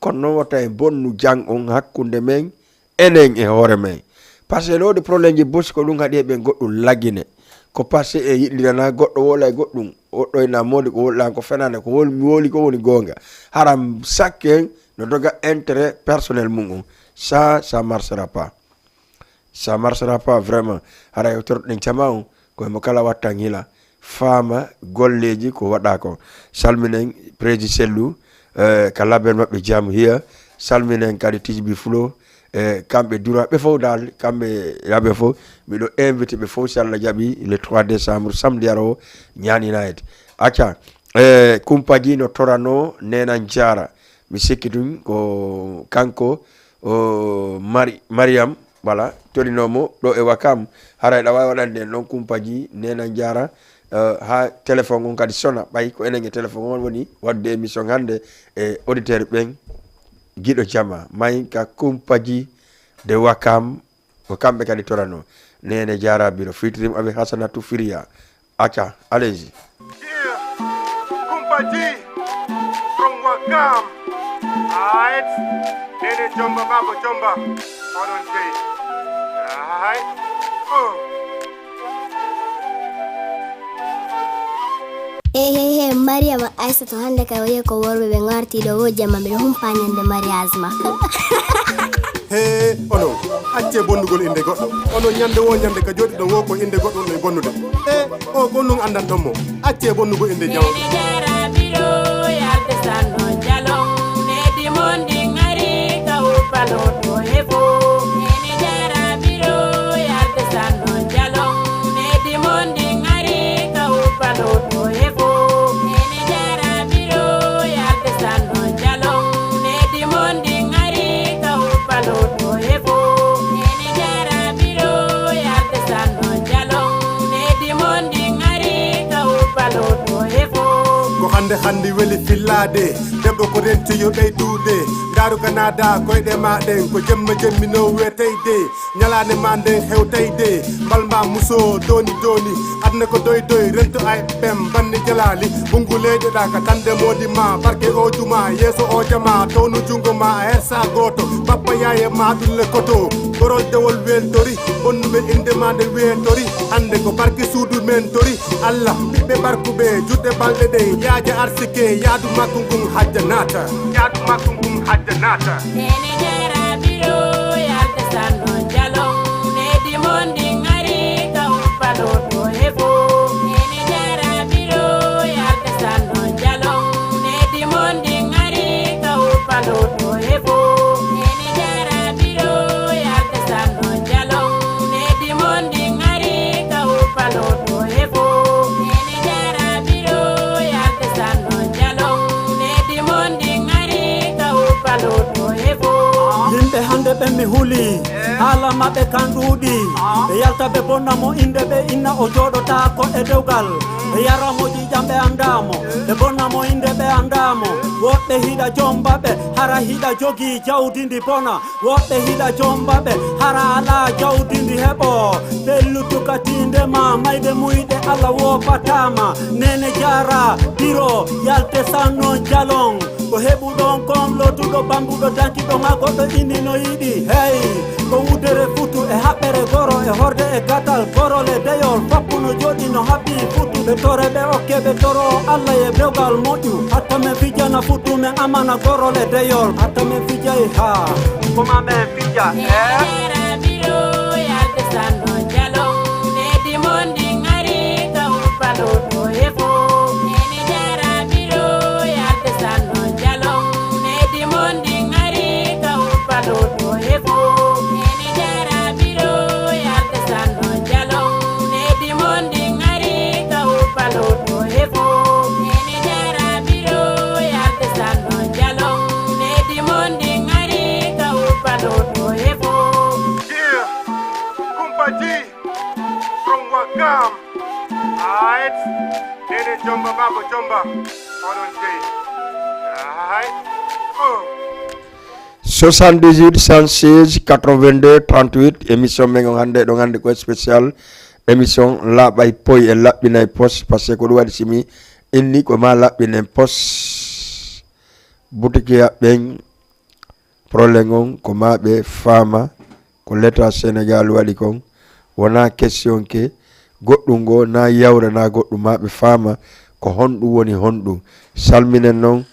kono noon wata en bonnu jang on hakkunde men enen e hoore men parce que no woodi problème ji bosi ko ɗum haɗi heɓen goɗɗum lagine ko parce que en yiɗirana goɗɗo wola e goɗɗum woɗɗoyna moodi ko wolɗan ko fenane ko wol mi woli ko woni gonga haram sakken no doga intérêt personnel mum on ça ça marchera pas ça marchera pas vraiment hara yewtorɗen cama on ko hemo kala wattan hila faama golleji ko waɗa ko salminen prési sellu eh, ka label maɓɓe jam hiya salminen kadi tijbi flo eh, kamɓe dura ɓe fof dal kamɓe yaɓe fof miɗo invité ɓe fof si allah jaɓi le trois décembre samedi ara o ñaninayde acca eh, kumpaji no torano nenan jara mi sikki tun ko kanko O mari Mariam, voilà, torinoo mo ɗo e Wakam. Haray ɗa waawi waɗande en ɗon kumpaji, Neena Jaara, eh, haa téléphone on kadi sona, ɓay ko enen e téléphone on woni waɗude émission hannde e auditeur ɓen. Giɗo jama, may ka kumpaji de Wakam, ko kamɓe kadi toranoo. Neene Jaara Biro, featuring Abi Hasanatu Firiya. Acca, allez-y. Yeah, Kumpa G from Wakam. Aight, Nene Jomba, Baba Jomba, oɗon jeyi. Aight, uh. He he he, Mariama Aissatou, hannde kay o yehi ko worɓe ɓe ngarti ɗo, wo jamma miɗo humpa ñande mariage ma. He onon, accee bonnugol innde goɗɗo. Onon, ñande woo ñande ka jooɗiɗon woo ko innde goɗɗo wonno e bonnude. He o, ko non anndanton mo. Accee bonnugol innde jawɗo. Ko hannde hannde weli fillaade. Debbo ko renti yo ɓeydude. Ndaaru ka naada koyɗe ma ɗen. Ko jemma jemmi no weteyde. Ñalaande ma nden hewtayde. Mbal ma muso doni doni. Aduna ko doy doy rento ay pem banni jalaali. Bungu leyɗo ɗa ka tande moodi ma. Barke o juma yeeso o jama. Townu jungo ma a hersa gooto. Bappa yaaye ma ɗulle koto. Gorol dewol weltori. Bonnuɓe innde ma nde weetori. Hannde ko barke suudu men tori. Allah ɓiɓɓe barkuɓe juɗɗe balɗe ɗe yaaja arsike yaadu makko ngun hajja naata. Yaadu makko ngun hajja naata. Nene jara biro yalta sanno jalon. Nedi mon din ari ka huppalo to hefo. Nene jara biro yalta sanno jalon. Nedi mon din ari ka huppalo to hefo. Nene jara biro yalta sanno jalon. Nedi mon din ari ka huppalo to hefo. Nene jara biro yalta sanno jalon. Nedi mon din ari ka huppalo to hefo. Yimɓe hannde ɓen mi huli, haala maɓɓe kan ɗuuɗi. Ɓe yalta ɓe bonna mo innde ɓe inna o jooɗotaako e dewgal. Ɓe yara mo ƴiiƴam ɓe anndaa mo, ɓe bonna mo innde ɓe anndaa mo. Woɗɓe hiɗa jomba ɓe, hara hiɗa jogii jawdi ndi bona. Woɗɓe hiɗa jomba ɓe, hara alaa jawdi ndi heɓo. Pellutu ka tiinde ma, mayde muyɗe Allah woppataa ma. Nene jara biro, yalte sanno jalon. Ko heɓuɗon kon lootuɗo bambuɗo dankiɗo ma goɗɗo inni no yiɗi. Hey, ko wudere futu e haɓɓere goro e horde e gatal gorole deyol foppu no jooɗi no haɓɓi futu ɓe tore ɓe okke ɓe toro Allah e dewgal moƴƴu hatta men fijana futu men amana gorole deyol hatta men fijay ha koma men fija e Kumpa G from Wakam. Aight, Nene Jomba, Baba Jomba, oɗon jeyi. Aight, uh. Soixante-dix-huit, cent seize, quatre-vingt-deux, trente-huit, émission men on hannde ɗon hannde ko spécial émission laaɓay poy e laɓɓinay pos, parce que ko ɗum waɗi si mi inni ko ma laɓɓinen pos. Butikiya ɓen problème on ko ma ɓe faama ko l'état Sénégal waɗi kon. Wonaa question ke goɗɗum ngo na yawra na goɗɗum ma ɓe faama ko honɗum woni honɗum. Salminen non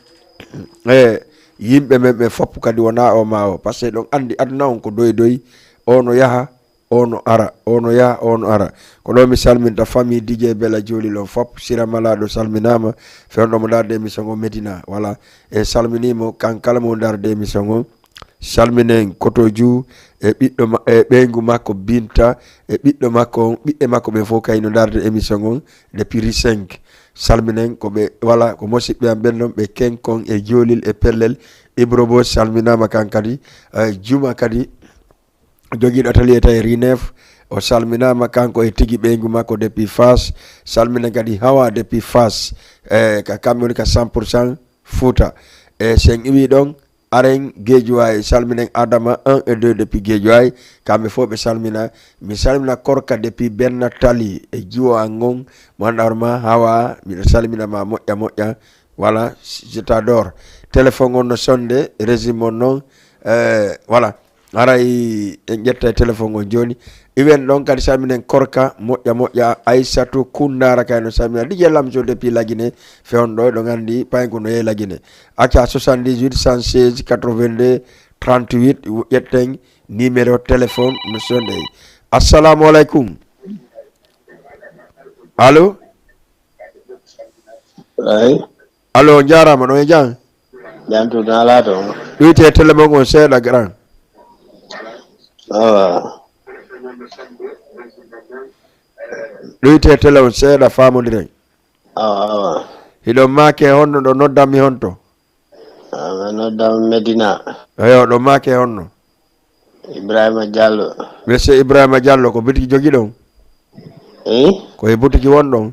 e yimɓe men ɓe foppu kadi wonaa o ma o, parce que ɗon anndi aduna on ko doy doy, o no yaha, o no ara, o no yaha, o no ara. Ko ɗo mi salminta famille D J Bella Jolil on fop. Sira Malaɗo salminama, fewndo mo darde émission on Medina, voilà. E salminimo kan kala mo darde émission on. Salminen Koto Ju e ɓiɗɗo ma- e ɓeyngu makko Binta e ɓiɗɗo makko on, ɓiɓɓe makko ɓen fof kayno darde émission on depuis rue cinq. Salminen ko ɓe, voilà, ko mosiɓɓe am ɓen ɗon, ɓe Kenkon e Jolil e Pellel Ibro Bo salminaama kan kadi. Eh, Juma kadi jogiiɗo atelier tawi Rinef, o salminaama kanko e tigi ɓeyngu makko depuis Fass. Salmina kadi Hawa depuis Fass. E ka kamɓe woni ka cent pour cent Fouta. E sen iwi ɗon, aren Guédiawaye, salminen Adama un et deux depuis Guédiawaye. Kamɓe fof ɓe salmina. Mi salmina Korka depuis Benna Tali e jiwo an ngon. Mo annda hoore ma Hawa, miɗo salmina ma moƴƴa moƴƴa. Voilà, je t'adore. Téléphone on no sonde, régime on non. Eh, voilà. Haray en ƴetta e téléphone on jooni. Iwen ɗon kadi salminen Korka, moƴƴa moƴƴa, Aysatu Kundara kay no salmina. Dj Lamso depuis Lagine, fewndo ɗo ɗon anndi payen ko no yehi Lagine. Acca soixante-dix-huit cent seize quatre-vingt-deux trente-huit, ƴetten numéro téléphone no sonde. Assalamu alaikum. Allo? Ay, Allo, on jaaraama, ɗon e jam? Jam tun alaa toon. Ɗuyte télé mon on seeɗa, grand. Awa. Ɗuyte télé on seeɗa, faamondiren. Awa, awa. Hiɗon maake honno, ɗo noddanmi honto? Awa, noddan Medina. Eyo, ɗo maake honno? Ibrahima Diallo. Monsieur Ibrahima Diallo, ko bitiki jogiɗon? Eh? Ko e butiki wonɗon?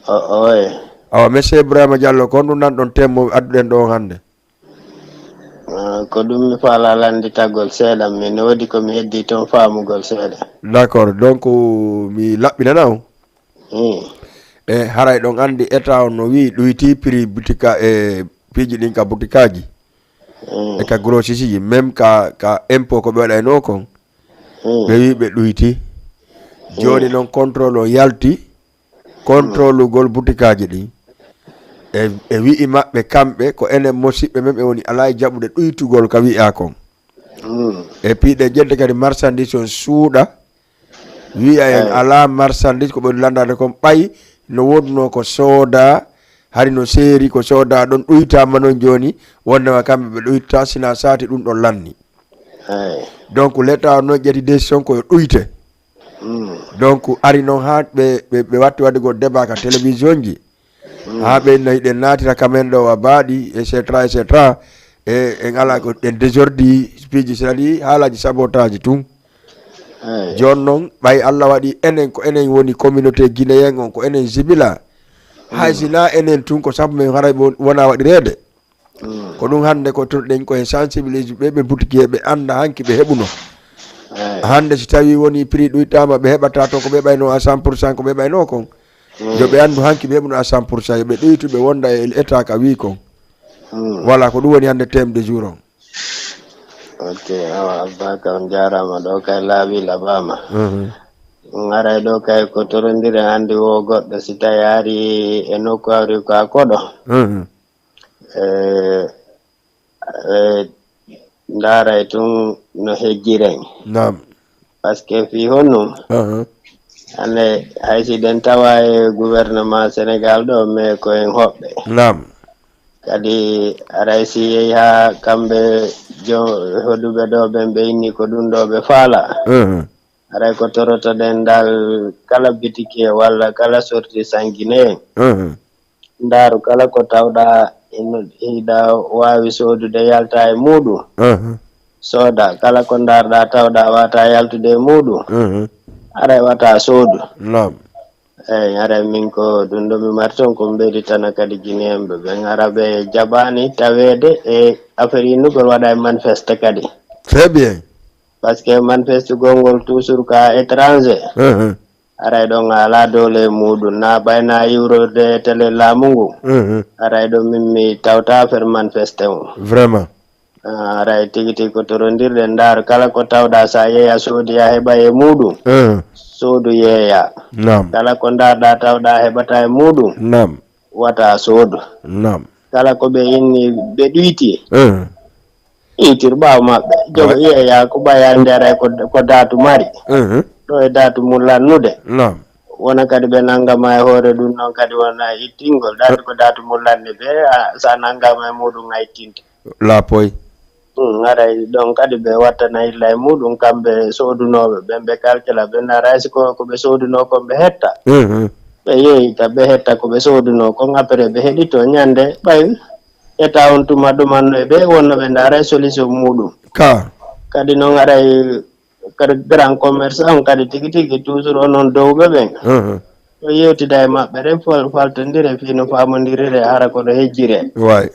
O, oye. Awa, Monsieur Ibrahima Diallo, ko honɗum nanɗon thème mo adduɗen ɗo on hannde? Ah, ko ɗum mi faala lannditagol seeɗa, min woodi ko mi heddi toon faamugol seeɗa. D'accord, donc mi laɓɓinana on. Hmm. E haray ɗon anndi état on no wi'i ɗuyti prix butika e piiji ɗin ka butikaaji Hmm. e ka grossiste ji, même ka, ka impôt ko ɓe waɗayno kon. Hmm. Ɓe wi'i ɓe ɗuyti. Jooni noon contrôle o yalti, contrôlugol butikaaji ɗin. E, e wi'i maɓɓe kamɓe ko enen mosiɓɓe men ɓe woni alaa e jaɓude ɗuytugol ka wi'a kon. Hmm. E piiɗe jedde kadi marchandise on suuɗa. Wi'a en Eyi. Alaa marchandise ko ɓe lanndade kon ɓay no woodunoo ko sooda, hari no seeri ko sooda ɗon ɗuytaama noon jooni, wonndema kamɓe ɓe ɗuytta sina saati ɗum ɗon lanni. Eyi. Donc l'État on noon ƴetti décision ko yo ɗuyte. Hmm. Donc ari noon haa ɓe, ɓe, ɓe watti waɗugol débat ka télévision ji. Haa ɓe nayi ɗen naatira ka men ɗo wa baaɗi, et cetera, et cetera. E en ala ko ɗen désordi piiji, c'est-à-dire haalaaji sabotage tun. Eyi. Jooni noon ɓay Allah waɗi enen ko enen woni communauté guinéen on, ko enen jibila. Hay si na enen tun ko sabu men haray won- wona waɗireede. Hmm. Ko ɗum hannde ko turɗen ko e sensibilise ɓe ɓe butiki ɓe annda hanki ɓe heɓuno. Eyi. Hannde si tawi woni prix ɗuytaama ɓe heɓata to ko ɓe ɓayno à cent pour cent ko ɓe ɓayno kon. Yo ɓe anndu hanki ɓe heɓuno à cent pour cent, yo ɓe ɗuytu ɓe wonda e état ka wi kon. Hmm. Voilà, ko ɗum woni hannde thème de jour on. Ok, awa Abba ka on jaaraama ɗo kay laaɓi laɓaama. Mhm. Ngaray ɗo kay ko torondire anndi wo goɗɗo si tawi ari e nokku awri ko a koɗo. Mhm. Eh, eh, ndaaray tun no hejjiren. Naam. Parce que fii honno Aha. hannde hay si ɗen tawa e gouvernement Sénégal ɗo, mais ko en hoɓɓe. Naam. Kadi aray si yehi haa kamɓe jo hoɗuɓe ɗo ɓen ɓe inni ko ɗum ɗo ɓe faala. Mhm. Aray ko torotoɗen dal kala bitike walla kala sorti sanguinéen. Mhm. Ndaaru kala ko tawɗaa ino hiɗa waawi soodude yalta e muuɗum. Mhm. Sooda kala ko ndaarɗaa tawɗaa waawataa yaltude e muuɗum. Mhm. Aray wata soodu. Naam. Eyi, aray min ko ɗum ɗo mi mari toon ko mberitana kadi Guinéen ɓe ɓen ara ɓe jaɓaani taweede e affaire innugol waɗa e manifeste kadi. Très bien. Parce que manifeste gongol toujours ka étranger. Mhm. Aray ɗon a alaa doole e muuɗum na ɓay na iwrorde télé laamu ngu. Mhm. Aray ɗo min mi tawta affaire manifeste on. Vraiment. Ah, aray tigi tigi ko torondirɗe ndaar kala ko tawɗa sa yeeya soodi a heɓa e muuɗum. Mhm. Soodu yeeya. Naam. Kala ko ndaarɗa tawɗa a heɓata e muuɗum. Naam. Wata soodu. Naam. Kala ko ɓe inni ɓe ɗuyti. Mhm. Itir ɓaawo maɓɓe. Jogo yeeya ko ɓaya nderay ko, ko daatu mari. Mhm. Ɗo e daatu mum lannude. Naam. Wona kadi ɓe nanngama e hoore ɗum noon kadi wona ittingol. Daatu ko daatu mum lanni ɓe, a, sa nanngama e muuɗum a ittinte. Laapoy. Hmm, aray ɗon kadi ɓe wattana illa e muuɗum kamɓe soodunooɓe ɓen ɓe kalkila ɓe naraay si ko, ko ɓe soodunoo kon ɓe hetta. Mhm. Ɓe yeeyita ɓe hetta ko ɓe soodunoo kon après ɓe heɗito ñande ɓay ƴetta on tuma ɗumanno e ɓe wonno ɓe ndaara e solution muɗum. Ka. Kadi noon aray kadi grand commerçant on kadi tigi tigi toujours onon dowɓe ɓen. Mhm. Ɗo yewtida e maɓɓe rek fal- faltondire fii no faamondirire hara ko ɗo hejjire. Way.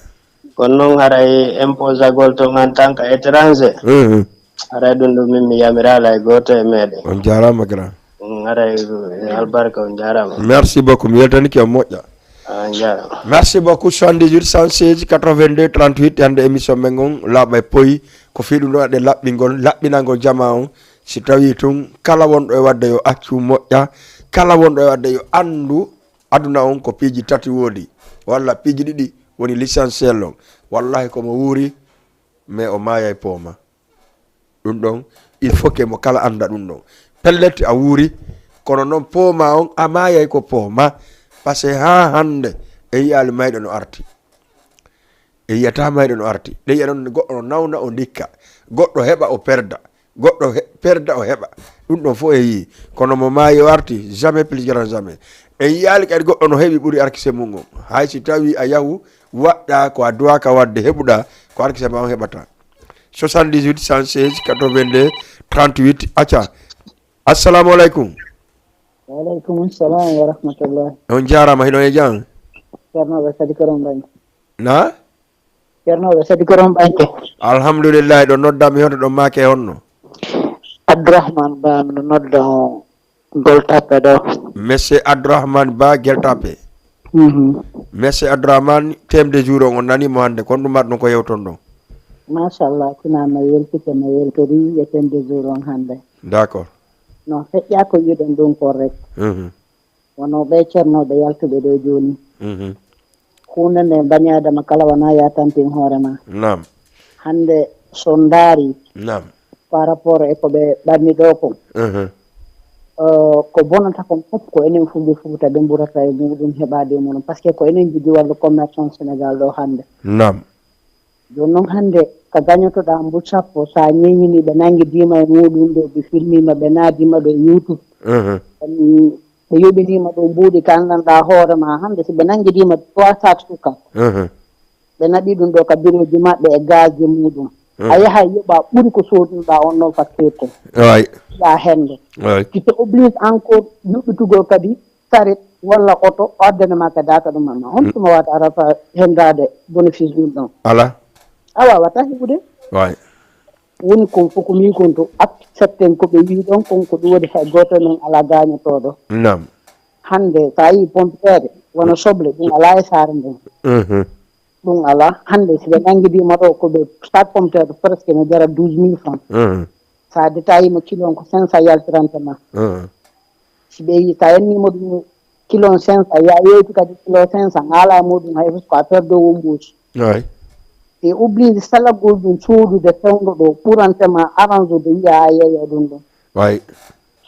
Kono noon haray imposagol ton en tant que étranger. Mhm. Haray ɗum ɗo min mi yamiraala e gooto e meɗen. On jaaraama grand. Mm, haray eh, albarka on jaaraama. Merci beaucoup, mi weltanike on moƴƴa. Ah, on jaaraama. Merci beaucoup, soixante-dix-huit cent seize quatre-vingt-deux trente-huit, hannde émission men on laaɓa e poyi. Ko fii ɗum ɗo waɗde laɓɓingol, laɓɓinangol jamaa on. Si tawii tun kala wonɗo e waɗde yo accu moƴƴa, kala wonɗo e waɗde yo anndu aduna on ko piiji tati woodi, walla piiji ɗiɗi woni l'essentiel on. Wallahi ko mo wuuri, mais o maayay pooma. Ɗum ɗon, il faut que mo kala annda ɗum ɗon. Pellet a wuuri, kono noon pooma on a maayay ko pooma. Parce que haa hannde en yiyaali mayɗo no arti. En yiyata mayɗo no arti. Ɗen yiya noon goɗɗo no nawna o ndikka. Goɗɗo heɓa o perda. Goɗɗo he- perda o heɓa. Ɗum ɗon fof en yii. Kono mo maayi o arti, jamais plus grand jamais. En yiyaali kadi goɗɗo no heɓi ɓuri arkise mum on. Hay si tawi a yahu waɗɗa ko a duwaka waɗde heɓuɗa, ko arkise ma on heɓata. Soixante-dix-huit cent seize quatre-vingt-deux trente-huit. Acca. Assalamu aleykum. Waaleykum salam wa rahmatullah. On jaaraama, hiɗon e jam? Ceerno ɓe kadi koron mbañi. Na? Ceerno ɓe kadi koron mbañi. Alhamdulillah, ɗo nodda mi hoto ɗon maake honno? Abdourahmane Ba no nodda on Gueule Tapée ɗo. Monsieur Abdourahmane Ba Gueule Tapée. Mhm. Monsieur Abdourahmane, thème de jour on, on nani mo hannde, kon ɗum marɗon ko yewton ɗon? Machallah, tinama weltike, mi weltori e thème de jour on hannde. D'accord. No feƴƴa ko yiɗen ɗum ko rek. Mhm. Wono ɓe ceernooɓe yaltuɓe ɗo jooni. Mhm. Huunde nde bani Adama kala wona yatantin hoore ma. Naam. Hannde so ndaari Naam. Par rapport e ko ɓe ɓanni ɗo kon. Mhm. Eh, ko bonata kon fof ko enen fulɓe Fuuta ɓe mburata e muɗum heɓaade e muɗum. Parce que ko enen jogii wallu commerçant Sénégal ɗo hannde. Naam. Jooni noon hannde ka gañotoɗaa mbu sappo, so a ñeeñinii ɓe nanngidiima e muɗum ɗo, ɓe filmiima, ɓe naadiima ɗo e YouTube. Mhm. Ɓe yoɓiniima ɗo mbuuɗi ka anndanɗaa hoore ma hannde, si ɓe nanngidiima trois cent sukka, Mhm. ɓe naɓi ɗum ɗo ka birooji maɓɓe e gaz e muɗum. Mhm. A yaha yoɓa ɓuri ko soodunoɗaa on ɗon facture ko. Ay. Ya hennde. Ay. Qui te oblige encore yuɓɓitugol kadi saret walla oto o addana ma ka data ɗum ma. Honto ma wata arata hendaade bénéfice ɗum ɗon? Ala. A wawata heɓude. Way. Woni kon fof ko min kon to accepten ko ɓe wi ɗon kon ko ɗum woni hay gooto men ala gaañotooɗo. Naam. Hannde so a yii pompiteere wona soble ɗum ala e saare nden. Mhm. Ɗum ala. Hannde si ɓe nanngidiima ɗo ko ɓe sac pompiteere presque no jara douze mille francs. Mhm. So a détaillima kilo on ko cinq cent yaltiranta ma. Mhm. Si ɓe yi so a yannima ɗum kilo cinq cent, ya yeytu kadi kilo cinq cent, ngaala e muɗum hay fus ko a perdo won mbuusi. Ay. E oblige salagol ɗum soodude fewndo ɗo ɓurante ma arrange de wiya a yeeya ɗum ɗon. Ay.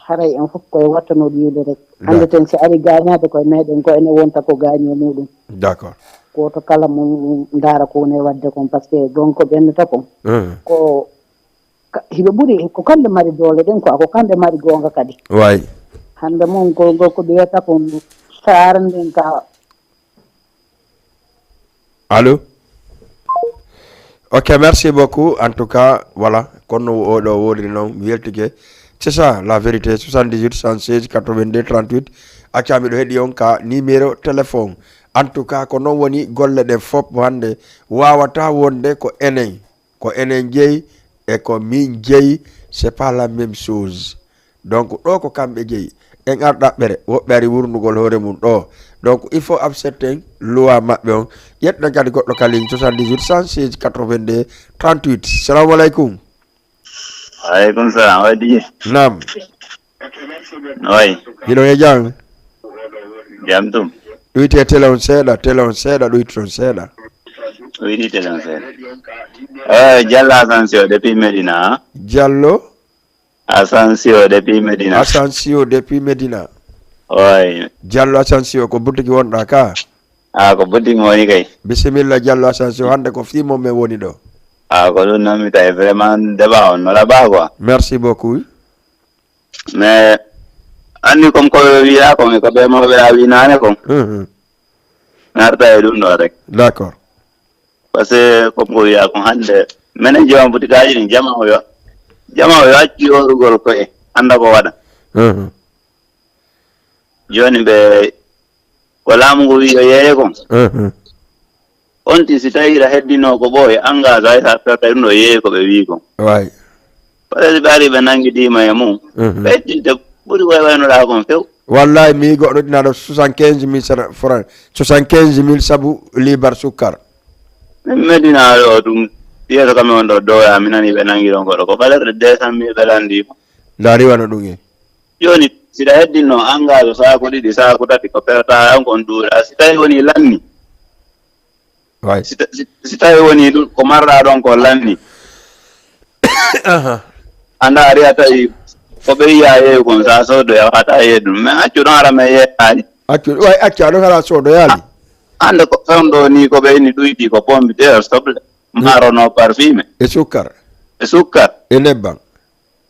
Haray en fof koye wattanoɗo yiide rek. Hannde ten si ari gaañaade koye meɗen ko ene wonta ko gaañi e muɗum. D'accord. Gooto kala mum ndaara ko woni e waɗde kon, parce que ɗon ko ɓennata kon. Mhm. Ko ka- hiɓe ɓuri ko kamɓe mari doole ɗen quoi, ko kamɓe mari goonga kadi. Way. Hannde mon ko ngol ko ɓe wiyata kon saare nden ka. Allô? Ok, merci beaucoup. En tout cas, voilà, kono oɗo wodiri noon mi weltike. C'est ça la vérité. Soixante-dix-huit cent seize quatre-vingt-deux trente-huit. Acca miɗo heɗi on ka numéro téléphone. En tout cas, ko noon woni golle ɗen fof hannde wawata wonde ko enen. Ko enen jeyi e ko min jeyi, c'est pas la même chose. Donc ɗo ko kamɓe jeyi. En ar ɗaɓɓere, woɓɓe ari wurnugol hoore mum ɗo. Donc il faut accepter loi maɓɓe on. Ƴetten kadi goɗɗo ka ligne soixante-dix-huit cent seize quatre-vingt-deux trente-huit. Salamu aleykum. Aleykum salam, wa Dj. Naam. Way. Hiɗo e jam? Jam tum. Ɗuyte télé on seeɗa, télé on seeɗa, ɗuyte on seeɗa. Ɗuyte télé on seeɗa. Eh, Diallo Asensio depuis Medina. Diallo? Asensio depuis Medina. Asensio depuis Medina. Way. Diallo Asensio ko boutique wonɗa ka? Ah, ko boutique mo woni kay. Bisimilla Diallo Asensio, hannde ko fii mo men woni ɗo. Ah, ko ɗum noon mi tawi vraiment débat on no laɓa quoi. Merci beaucoup. Mais anndi comme ko wiya kon e ko ɓe mawɓe a winane kon. Mhm. Narta e ɗum ɗo rek. D'accord. Parce que comme ko wiya kon hannde, menen joom butikaaji ɗin, jama o yo, jama o yo accu yoorugol koye, annda ko waɗa. Mhm. Jooni ɓe, ko laamu ngu wi yo yeeye kon. Mhm. On ti si tawi hiɗa heddinoo ko ɓooye, engage hay sa perta ɗum ɗo yeeye ko ɓe wi kon. Waay. Peut-être ɓe ari ɓe nanngidiima e mum. Mhm. Ɓe heddinte ɓuri koye waynoɗaa kon few. Wallahi, mi goɗɗo ɗinaɗo soixante-quinze mille francs, soixante-quinze mille sabu liibar sukkar. Min Medina ɗo ɗum, yeeso kam on ɗo dow, mi nani ɓe nangi ɗon goɗɗo. Ko valeur de deux cent mille ɓe lanndi. Nda riwano ɗum e. Jooni, si ɗa heddinno engagé saako ɗiɗi, saako tati, ko perta on kon duuɗa. Si tawi woni lanni. Waay. Si ta-, si, si tawi woni ɗum, ko marɗa ɗon ko lanni. Aha. Anda ari a tawi ko ɓe yiya yeeyu kon, sa soodoya wata yeeyu ɗum. Mais accu ɗon hara men yeeyaali. Accu, waay, accu ɗon hara soodoyaali. Hannde ko fewndo ni ko ɓe inni ɗuyti ko pomme de terre, soble, maaro no parfumé. E sukkar. E sukkar. E nebban.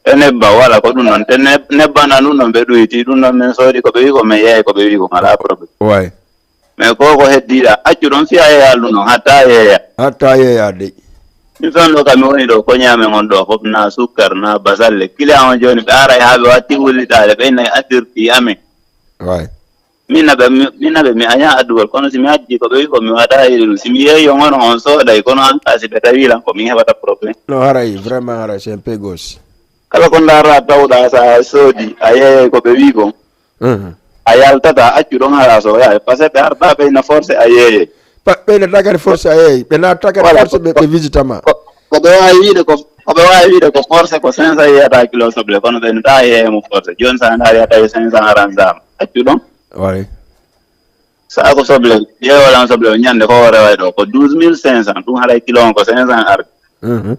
E nebban, wala ko ɗum noon. Te neb-, nebban an ɗum noon ɓe ɗuyti, ɗum noon min soodi ko ɓe wi ko min yeey ko ɓe wi ko alaa problème. Waay. Mais ko ko heddiɗa, accu ɗon fiya yeeyal ɗum noon, hatta yeeya. Hatta yeeya de. Min fewndo kam mi woni ɗo, ko ñaamen on ɗo fof, na sukkar, na basalle. Client on jooni ɓe aray haa ɓe watti wullitaade, ɓe inna addirti amen. Waay. Min na ɓe, mi, min na ɓe, mi aña addugol, kono si mi addi ko ɓe wi ko mi wata yeeyde ɗum. Si mi yeeyi on, on sooday, kono an ka si ɓe tawi lan ko min heɓata problème. No haray, vraiment haray, c'est un peu gauche. Kala ko ndaara tawɗa sa soodi, a yeeyay ko ɓe wi kon. Mhm. A yaltata, accu ɗon hara so yaay. Parce que ɓe arta ɓe na forcé a yeeyay. Pa-, ɓe na tagari forcé a yeeyay. Ɓe na tagari Voilà, forcé ko, ɓe, ko, ɓe visita ma. Ko, ko ɓe waawi wiide ko, ko ɓe waawi wiide ko forcé ko cinq cents yeeyata kilo soble, kono ɓe na ta yeeyay mo forcé. Jooni sa ndaari a tawi cinq cents aran zam. Accu ɗon. Waay. Saako soble, ƴeewa lan soble o ñande ko o reway ɗo, ko douze mille cinq cents, ɗum haray kilo on ko cinq cents arde. Mhm.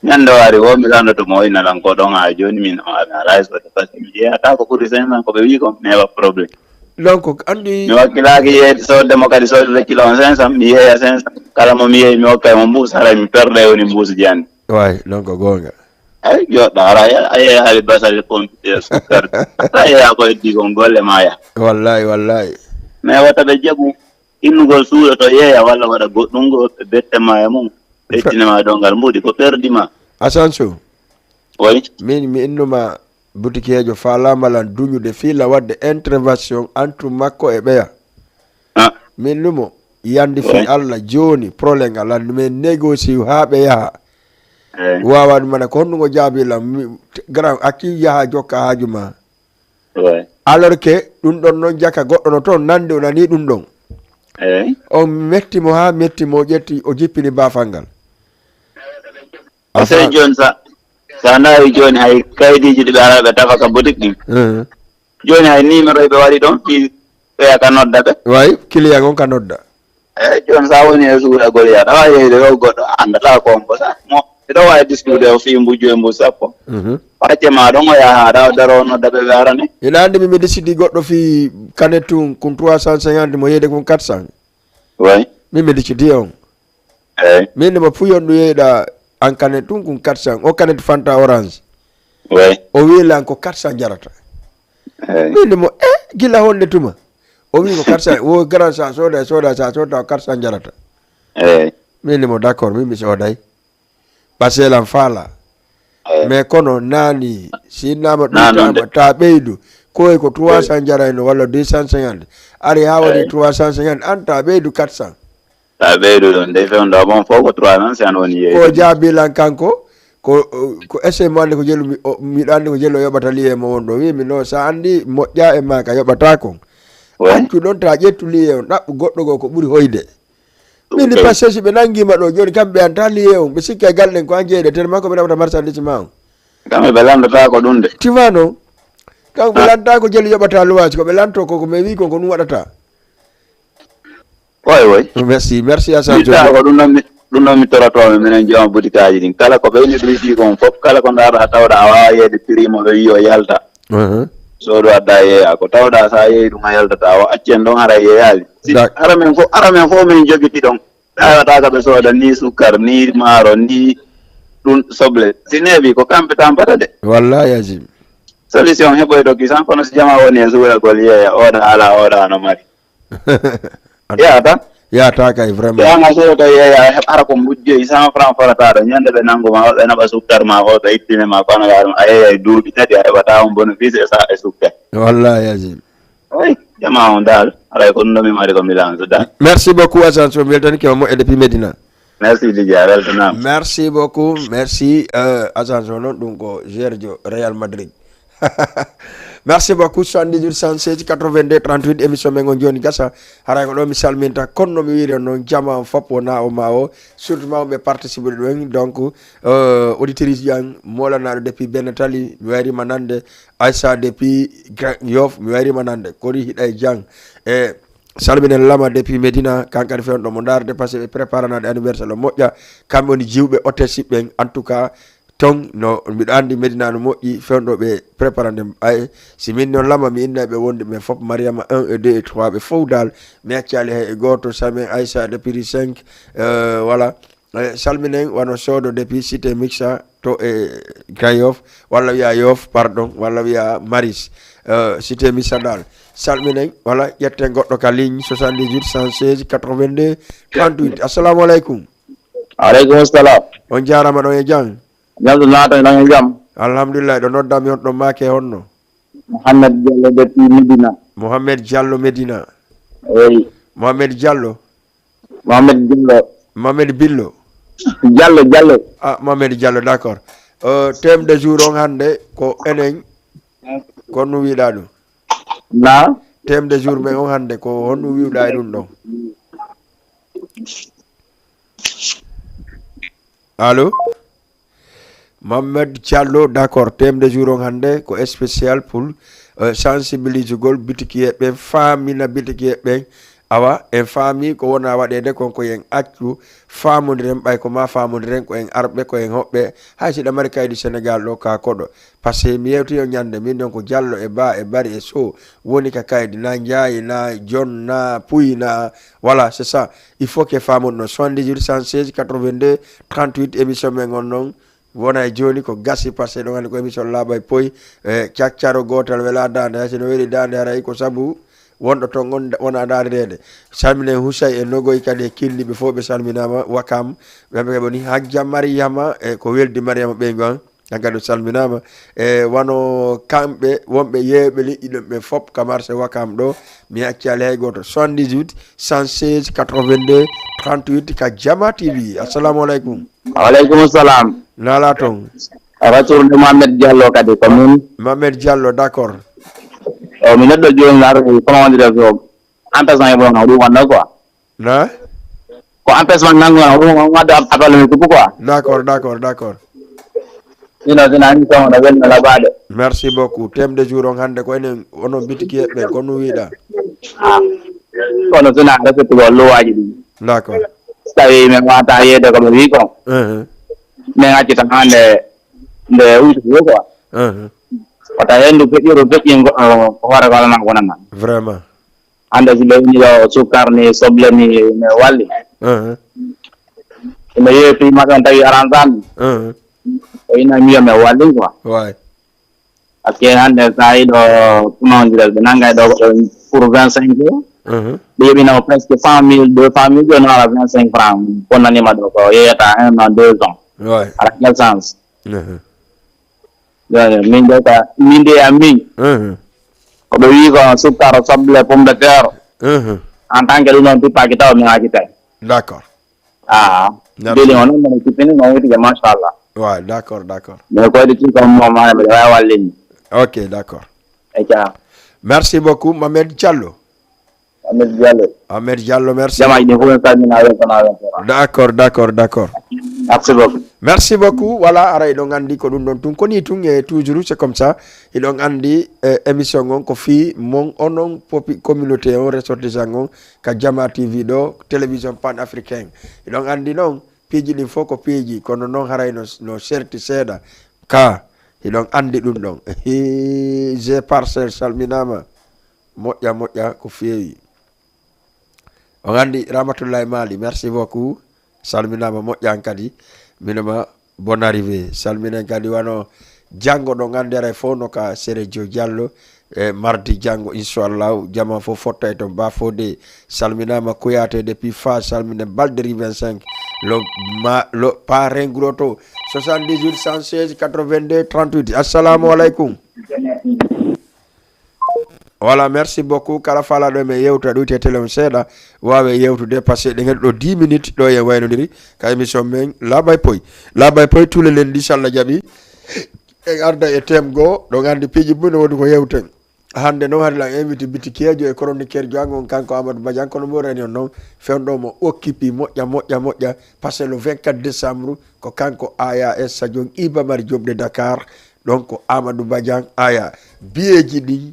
Ñande o ari o, mi landoto mo, o inna lan ko ɗon haa jooni min o, mi alaa e soode, parce que mi yeeyata ko ɓuri cinq cents ko ɓe wi ko, mi heɓa problème. Donc, anndi Mi wakkilaaki yeeyde soodde mo kadi, soodde kilo on cinq cents, mi yeeya cinq cents. Kala mo mi yeeyi, mi hokkay mo mbuus, haray mi perda e woni mbuus jiyande. Waay, donc ko goonga. Ay, joɗɗo, hara a yeeya, a yeeya haali basal e pompiteer, sukkar. A yeeya ko heddi kon golle ma ya. Wallahi, wallahi. Mais wata ɓe jaɓu innugol suuɗo to yeeya walla waɗa goɗɗum ngo, ɓe bette ma e mum. Ɓe ittina ma dongal mbuɗi, ko perdi ma. Asanso. Oy. Min mi innuma butikeejo faalaama lan duñude fii la waɗde intervention entre makko e ɓeya. Ah. Min lumo yandi fii Oy. Alla jooni problème alan men négocie haa ɓe yaha. Eh. Wawa ɗum mana ko honɗum o jaabi lan mi, grand accu yaha jokka haaju ma. Ouais. Alors que ɗum ɗon noon jaka goɗɗo no toon nande o nani ɗum ɗon. Eh. On metti mo haa metti mo, o ƴetti, o jippini baafal ngal. Parce que Afa- jooni sa, sa ndaari jooni hay kaydiiji ɗi ɓe ara ɓe tafa ka boutique ɗin. Mhm. Jooni hay numéro ɓe waɗi ɗon, ɗi ɓeya ka nodda ɓe. Way, client on ka nodda. Eyi, jooni so a woni e suuɗagol, yaha tawa yeeyde ɗo goɗɗo a anndataa ko on ko sa. Mo, miɗo waawi diskude o fii mbuju e mbuju sappo. Mhm. Wacce ma ɗon o yaha haa ɗa o daroo nodda ɓe ɓe arane. Ina anndi min mi décidi goɗɗo fii kanet tun kun trois cent cinquante mo yeeyde kun quatre cents. Way. Min mi décidi on. Eyi. Min nde mo puyon ɗum yeeyɗa an kanet tun kun quatre cents. O kanet Fanta orange. Way. O wiyi lan ko quatre cents jarata. Eyi. Min nde mo, eh, gila honde tuma? O wi ko quatre cents, wo grand sa soda, soda, sa soda ko quatre cents jarata. Eyi. Min nimo d'accord, min mi soday. Parce que lan faala. Eyi. Mais kono nani, si innama Nani ɗum ɗum de. Ta ɓeydu, koy ko trois cents jarayno walla deux cent cinquante. Ari ha waɗi Eyi. Trois cent cinquante, an ta ɓeydu quatre cents. Ta ɓeydu ɗum de, fewndo bon fof ko trois cents, si an woni yeeyde. Ko jaabi lan kanko, ko, ko essaye mo andi ko jelu, mi, o, miɗo andi ko jelu o yoɓata liye mo won ɗo. Wi mi no, sa andi moƴƴa e ma ka yoɓata kon. Ouais. Accu ɗon ta ƴettu liye on, ɗaɓɓu goɗɗo goo ko ɓuri hoyde. Min di Ok. Parce que si ɓe nangima ɗo, joni kamɓe an ta liye on, ɓe sikka e galɗen ko an jeyɗe, tellement ko ɓe naɓata marchandise ma on. Kamɓe ɓe landata ko ɗum de. Tu vois non? Kanko ɓe Ah. Lanta ko jelu yoɓata luwaji, ko ɓe lanto ko, ko mais wi kon ko ɗum waɗata. Oy, oy. Merci, merci à ça, Miɗa Jojo. Ko ɗum ɗon mi, ɗum ɗon mi toroto mi minen jooma butikaaji ɗin. Kala ko ɓeyni ɗum fii kon fof, kala ko ndaarɗaa tawɗaa a waawaa yeeyde prix mo ɓe wi'i o yalta. Uh-huh. Soodo adda yeeya. Ko tawɗaa so a yeeyi ɗum a yaltataa, o accen ɗon hara yeeyaali. Si Dak- hara men fof, hara men fof min jogiti ɗon. Ɗaawata ka ɓe sooda ni sukkar, ni maaro, ni ɗum soble. Si neeɓi ko kamɓe tampata de. Wallahi azim. Solution heɓoyto kisan, kono si jama woni e suwiragol yeeya, oɗa ala, oɗa no mari. Yahata? Yata kay vraiment. Yanga so tawi yeeya heɓ hara ko mbujjoyi cent franc forataɗo ñande ɓe nangu ma ɓe naɓa suktar ma o ɓe ittine ma kono ga ɗum a yeeyay duuɓi tati a heɓata on bénéfice e sa e suktar. Wallahi azim. Oy, jama on dal alay ko ɗum ɗo mi mari ko mi lanso dal. Merci beaucoup, agent so mi weltani kema moƴƴa depuis Medina. Merci Didier, a weltanama. Merci beaucoup, merci, euh, agent o noon ɗum ko Sergio Real Madrid. Merci beaucoup, soixante-dix-huit cent seize quatre-vingt-deux trente-huit, émission men on joni gasa. Haray ko ɗo mi salminta kono mi wiiri noon jama on fop wona o ma o, surtout ma ɓe participe ɗum en. Donc, euh, auditrice jan molanaɗo depuis Benetali mi wayrima nande, Aissa depuis Grand Yoff mi wayrima nande, kori hiɗa e jang e salminen lama depuis Medina, kankadi fewndo mo darde parce que ɓe préparanade anniversaire o moƴƴa, kamɓe woni jiwɓe hôtesse ɓen. En tout cas ton no mbiɗo anndi Medina no moƴƴi fewndo ɓe préparande. Ay, si min noon lama mi inna ɓe wonde ɓe fof Mariama un et deux et trois ɓe fof dal mi accali hay e gooto, samin Aissa depuis cinq, euh, voilà. Eh, salminen wano Sodo depuis cité Mixa to e Grand Yoff, walla wiya Yoff pardon, walla wiya Maris, euh, cité Mixa dal. Salminen wala ƴetten goɗɗo ka ligne soixante-dix-huit cent seize quatre-vingt-deux trente-huit. Assalamu aleykum. Aleykum salam. On jarama ɗon e jam. Jam so naata ɗon e jam. Alhamdulillah, ɗo noddami on ɗon maake honno? Mohamed Diallo depuis Medina. Mohamed Diallo Medina. Eyi. Mohamed Diallo. Mohamed Diallo. Mohamed Billo. Diallo, Diallo. Ah, Mohamed Diallo, d'accord. Euh, thème de jour on hannde ko enen, ko honno wiɗa ɗum? Na? Thème de jour men on hannde ko honno wiwɗa e ɗum ɗon? Allo? Mohamed Diallo, d'accord. Thème de jour on hannde ko spécial pour, euh, sensibilisugol bitikiyeɓe ɓen, faamina bitikiyeɓe ɓen. Awa, en faami ko wona waɗeede kon ko en accu, faamondiren ɓay ko ma faamondiren ko en arɓe, ko en hoɓɓe. Hay si ɗa mari kaydi Sénégal ɗo ka koɗo. Parce que mi yewti on ñande, min ɗon ko Diallo e Ba e Bari e Sow woni ka kaydi, na Ndiaye, na John, na Pouy, na, voilà, c'est ça. Il faut que faamon ɗon soixante-dix-huit cent seize quatre-vingt-deux trente-huit émission men on non. Wona e jooni ko gasi, parce que ɗon anndi ko émission laaɓa e poy, e caccaro gootal wela daande, hay si no weli daande haray ko sabu wonɗo ton on wona daandeede. Salminen Husay e Nogoy kadi e Kinni, ɓe fof ɓe salminaama. Wakam, ɓe kamɓe kadi woni Hajja Mariyama e ko weldi Mariyama ɓeygu an, an kadi o salminaama. E wano kamɓe wonɓe yeeɓe liƴƴi ɗon ɓe fof ka marché Wakam ɗo, mi accali hay gooto. Soixante-dix-huit cent seize quatre-vingt-deux trente-huit ka Jama T V. Assalamu aleykum. Waaleykum salam. Nala ton. Retour de Mohamed Diallo kadi ko min. Mohamed Diallo, d'accord. O mi neɗɗo jooni ar comment on dirait so empêchement e ɓono ɗum wonno quoi. Na? Ko empêchement nangu on ɗum on wadde appel mi kupu quoi. D'accord, d'accord, d'accord. Sino sino émission on welno labaade. Merci beaucoup. Thème de jour on hannde ko enen onon bitiki ɓe ko no wiɗa. Ah. Kono sina respecte ko luwaaji ɗi. D'accord. So tawi min wata yeede ko ɓe wi ko. Uh-huh. Min acci tan hande nde wuyta fof quoi. Uh-huh. Wata hendu feƴƴoto feƴƴingo ko hoore ko alama wonana. Vraiment. Hande si ɓe woni ɗo sukkar ni soble ni ne walli. Uh-huh. Ɓe yeepi maɗon tawi arantan. Uh-huh. O ina miyo mi walli quoi. Ouais. Parce que hande sa yi ɗo comment on dirait ɓe nangay ɗo goɗɗo pour vingt-cinq euros. Uh-huh. Ɓe yoɓinamo presque cent mille deux cent mille joni ala vingt-cinq francs bonnanima ɗo ko yeeyata un an deux ans. Ouais. Ala quel sens? Uh-huh. Min de ka min de a min. Uh-huh. Ko ɓe wi ko sukkar soble pomme de terre. Uh-huh. En tant que ɗum noon pippaki taw mi haaki tawi. D'accord. Ah. Merci. Joni on noon mbiɗa kippini noon witike machallah. Ouais, d'accord, d'accord. Mais ko waɗi tigi kam mo ma mbiɗa wawi wallini. Ok, d'accord. Eca. Merci beaucoup Mohamed Diallo. Ahmed Diallo. Ahmed Diallo, merci. Jamaaji ɗi fof en salmina weltana weltana. D'accord, d'accord, d'accord. Merci beaucoup. Merci beaucoup. Voilà, ara eɗon anndi ko ɗum ɗon tun koni tun e toujours c'est comme ça. Eɗon anndi, eh, émission on ko fii mon onon popi communauté on ressortissant on ka Jama T V ɗo télévision panafricain. Eɗon anndi noon piiji ɗin fof ko piiji kono noon haray no, no serti seeɗa. Ka hiɗon anndi ɗum ɗon. Hii, je parcelle salminaama. Moƴƴa, moƴƴa ko feewi. On anndi Ramatullahi Mali, merci beaucoup. Salminaama moƴƴa an kadi. Minoma bonne arrivée. Salminen kadi wano janngo ɗon anndi aray fof no ka Sere Jo Diallo. E mardi janngo, inchallahu, jama fof fotta e toon. Ba Fodé, salminaama. Kouyaté depuis Fass, salmine Balderi vingt-cinq. Lo ma, lo pa rengroto, soixante-dix-huit, cent seize, quatre-vingt-deux, trente-huit. Assalamu aleykum. Voilà, merci beaucoup. Kala faalaaɗo men yewta, ɗoyte télé on seeɗa, waawe yewtude, parce que ɗen heɗo ɗo dix minutes, ɗo en waynodiri ka émission men Laaɓa e Poy. Laaɓa e Poy, tous les lundis, so Allah jaɓi, en arda e thème goo, ɗon anndi piiji buy no woodi ko yewten. Hannde noon, hari lan invité bitikeejo e chroniqueur jo an on, kanko Amadou Badiane, kono mi worani on noon, fewndo mo occupé moƴƴa, moƴƴa, moƴƴa, parce que le vingt-quatre décembre, ko kanko A A S, Sadio Iba Mar Diop de Dakar, ɗon ko Amadou Badiane, aya, biyeeji ɗin,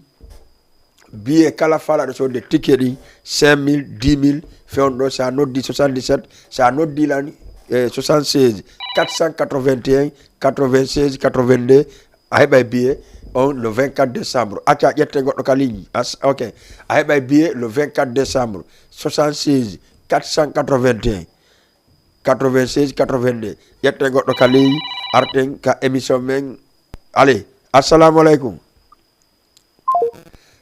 biye kala faalaaɗo sodde ticket ɗin, cinq mille, dix mille, fewndo, sa noddi soixante-dix-sept, sa noddi lan, eh, soixante-seize, quatre cent quatre-vingt-un, quatre-vingt-seize, quatre-vingt-deux, a heɓay biye on le vingt-quatre décembre. Acca ƴette goɗɗo ka ligne. As, ok. A heɓay biye le vingt-quatre décembre. Soixante-seize, quatre cent quatre-vingt-un, quatre-vingt-seize, quatre-vingt-deux. Ƴette goɗɗo ka ligne. Arten ka émission men. Allez. Assalamu aleykum.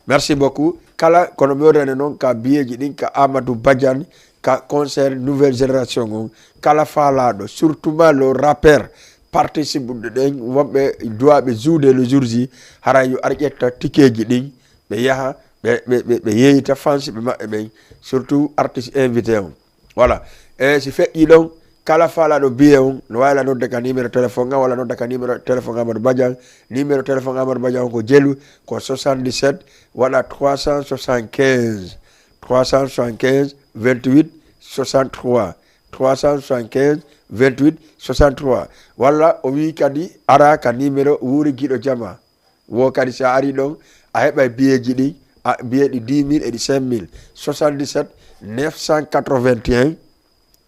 Merci beaucoup. Kala, kono mi worani noon ka biyeeji ɗin ka Amadou Badiane, ka concert nouvelle génération on. Kala faalaaɗo, surtout ma le rappeur, participe ɗen, wonɓe duwaaɓe jouer le jour J, hara yo ar ƴetta tikeeji ɗin, ɓe yaha, ɓe, ɓe, ɓe, ɓe yeeyita fansiɓe maɓɓe ɓen, surtout artiste invité on. Voilà. E si feƴƴi ɗon, kala faalaaɗo biye on, no waawi la nodde ka numéro téléphone ngal, walla nodda ka numéro téléphone Amadou Badiane. Numéro téléphone Amadou Badiane on ko jelu, ko soixante-dix-sept, waɗa trois cent soixante-quinze, trois cent soixante-quinze, vingt-huit, soixante-trois, trois cent soixante-quinze, vingt-huit, soixante-trois. Walla o wi kadi ara ka numéro Wuuri Giɗo Jama. Wo kadi, si a ari ɗon, a heɓay biyeeji ɗi, a, biye ɗi dix mille e ɗi cinq mille. Soixante-dix-sept, neuf cent quatre-vingt-un,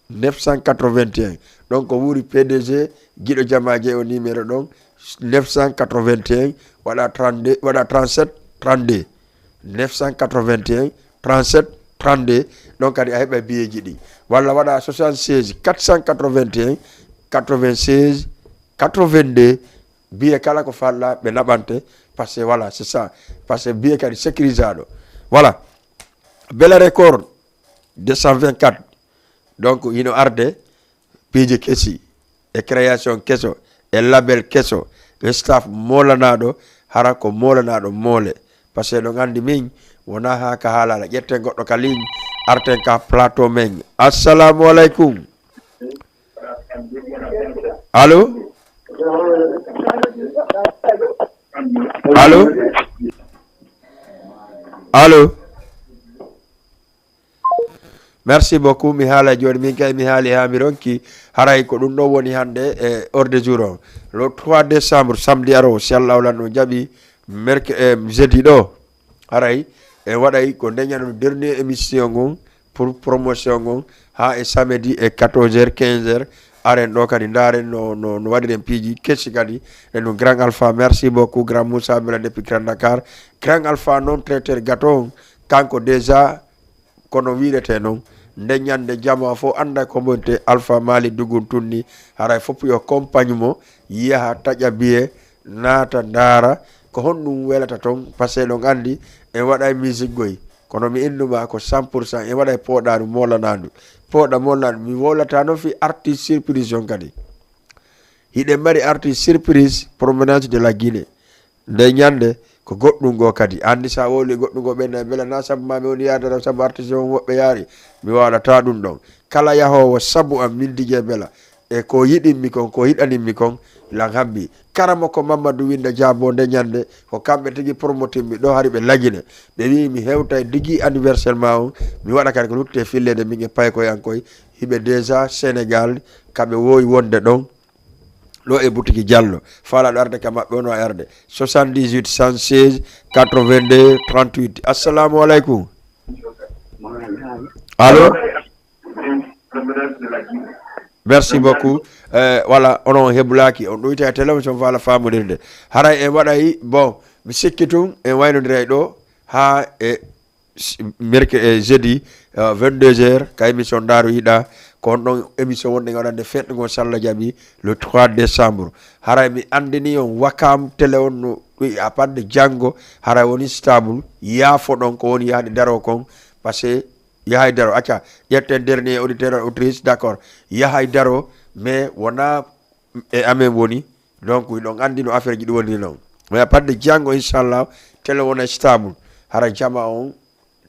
neuf cent quatre-vingt-un. Ɗon ko Wuuri P D G, Giɗo Jamaaje, o numéro ɗon, neuf cent quatre-vingt-un, waɗa trente-deux, waɗa trente-sept, trente-deux. Neuf cent quatre-vingt-un, trente-sept, trente-deux. Ɗon kadi a heɓay biyeeji ɗi. Walla waɗa soixante-seize, quatre cent quatre-vingt-un, quatre-vingt-seize, quatre-vingt-deux. Biye kala ko falla ɓe naɓante, parce que voilà, c'est ça, parce que biye kadi sécurisaɗo. Voilà. Bela Record deux cent vingt-quatre. Donc hino arde piiji kesi e création keso e label keso e staff molanaɗo, hara ko molanaɗo mole. Parce que ɗon anndi min wona ha ka haalala. Ƴetten goɗɗo ka ligne, arten ka plateau men. Assalamu aleykum. Allo? Allo? Allo? Merci beaucoup. Mi haala jooni, min kay mi haali haa mi ronki. Haray ko ɗum ɗo woni hannde e ordre du jour on. Le trois décembre, samedi aro, si Allah o lanno jaɓi, merc-, eh, jeudi ɗo. Haray en waɗay ko ndeñano dernier émission on pour promotion on haa e samedi e quatorze heures, quinze heures. Aren ɗo kadi, ndaaren no, no, no waɗiren piiji kesi kadi. E ɗum, Grand Alpha, merci beaucoup. Grand Moussa Bella depuis Grand Dakar. Grand Alpha noon, traiteur gâteau on, kanko déjà, kono wiɗete noon, nde ñande jama fof annda ko bonte Alpha Mali Dugun Tunni, haray fof yo compagne mo, yaha taƴa biye, naata ndaara, ko honɗum welata toon, parce que ɗon anndi en waɗa e musique goy, kono mi innuma ko cent pour cent, en waɗa e pooɗaru molanandu. Pooɗa molanandu, mi wolata noon fii artiste surprise on kadi. Hiɗen mari artiste surprise, Promenade de la Guinée. Nde ñande ko goɗɗum goo kadi. Anndi sa wowli goɗɗum goo, ɓen nayi Bella na sabu ma mi woni yaade ɗon, sabu artiste on woɓɓe yaari. Mi waalata ɗum ɗon. Kala yahoowo sabu am, min D J Bella. E ko yiɗimmi kon, ko yiɗanimmi kon, lan habbi. Karamoko Mamadou Winda Jaabo nde ñande, ko kamɓe tigi promotimmi ɗo hari ɓe Lagine. Ɓe wi'i mi hewtay digi anniversaire ma on, mi waɗa kadi ko lutti e filleede min e paykoyankoy. Hiɓe déjà Sénégal, kaɓe wowi wonde ɗon. Ɗo e butiki Diallo. Faalaɗo arde ka maɓɓe, ono arde. Soixante-dix-huit, cent seize, quatre-vingt-deux, trente-huit. Assalamu aleykum. Allo? Merci beaucoup. Eh, voilà, onon heblaki. On ɗoyta e télévision faala famudirde. Haray en waɗay, bon, mi sikki tun, en waynodiray ɗo, ha e s-, merc-, eh, jeudi, eh, vingt-deux heures, ka émission Ndaaru Yiɗa, ko on ɗon émission wonɗen waɗande fête ngo, so Allah jaɓi, le trois décembre. Haray mi anndini on, Wakam Télé on no Wi à part de janngo, hara woni stable, yaafo ɗon ko woni yahde daro kon, parce que yahay daro, acca, ƴetten dernier auditeur, auditrice, d'accord, yahay daro, mais wona e amen woni, donc ɗon anndi no affaire ji ɗi woni non. Mais à part de janngo, inchallah, tele wona stable, hara jama on,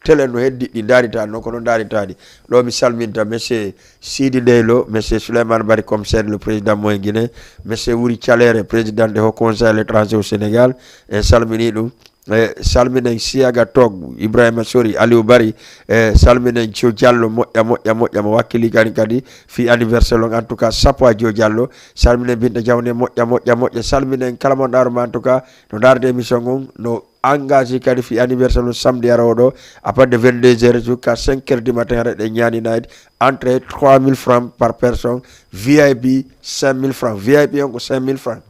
tele no heddi ɗi ndaritaɗi non, kono ndaritaɗi. Ɗo mi salminta monsieur Sidi Ndeylo, monsieur Souleymane Bari, commissaire, le président moyen guinéen, monsieur Wuri Calere, président de Haut Conseil à l'étranger au Sénégal, en salmini ɗum. E salminen Siyaga Tog, Ibrahima Sori, Aliou Bari, e salminen Cio Diallo, moƴƴa, moƴƴa, moƴƴa, mo wakkili kadi, kadi fi anniversaire on, en tout cas, chapeau à Cio Diallo, salminen Binta Diawne, moƴƴa, moƴƴa, moƴƴa, salminen kala mo ndaaruma, en tout cas, no ndaarde émission on, no engagé kadi fi anniversaire on samedi arooɗo, à partir de vingt-deux heures jusqu'à cinq heures du matin, hara ɗe ñaani night, entrée trois mille francs par personne, V I P cinq mille francs, V I P on ko cinq mille francs,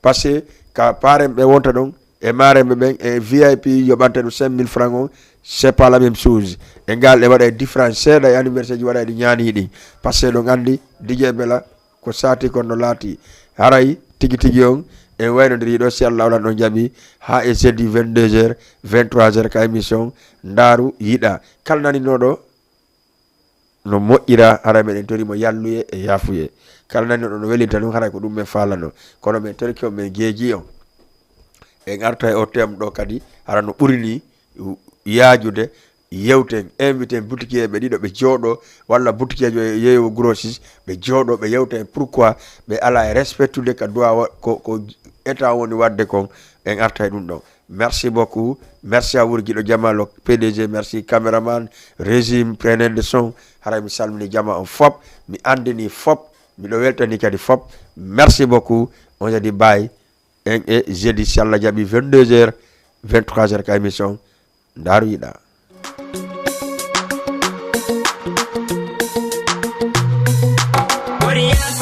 parce que ka parent ɓe wonta ɗon, e maarenɓe ɓen, e V I P yoɓanta ɗum cinq mille francs on, c'est pas la même chose. E ngal ɗe waɗa e différence seeɗa e anniversaire ji waɗa e ɗi ñaani ɗi. Parce que ɗon anndi D J Bella ko saati kon no laati. Haray tigi tigi on en waynodiri ɗo, si Allah wala ɗon jaɓi, haa e jeudi vingt-deux heures, vingt-trois heures ka émission Ndaaru Yiɗa. Kala naninoɗo no moƴƴira, haray meɗen tori mo yalluye e yaafuye. Kala naninoɗo no welita ɗum, haray ko ɗum men faalano. Kono men torki on, men jeeji on. En arta e o thème ɗo kadi, hara no ɓuri ni yaajude, yewten, inviten boutiquier ɓe ɗiɗo ɓe jooɗo, walla boutiquier jo yeewo grossiste, ɓe jooɗo, ɓe yewten pourquoi ɓe ala e respectude ka droit wa-, ko, ko état woni wadde kon, en arta e ɗum ɗon. Merci beaucoup. Merci à Wurgiɗo Jamal, le P D G. Merci caméraman, régime, preneur de son. Haray mi salmini jama on fop, mi andini fop, miɗo weltani kadi fop. Merci beaucoup. On se dit bye. En e jeudi, si Allah jaɓi, vingt-deux heures, vingt-trois heures ka émission Ndaaru Yiɗa.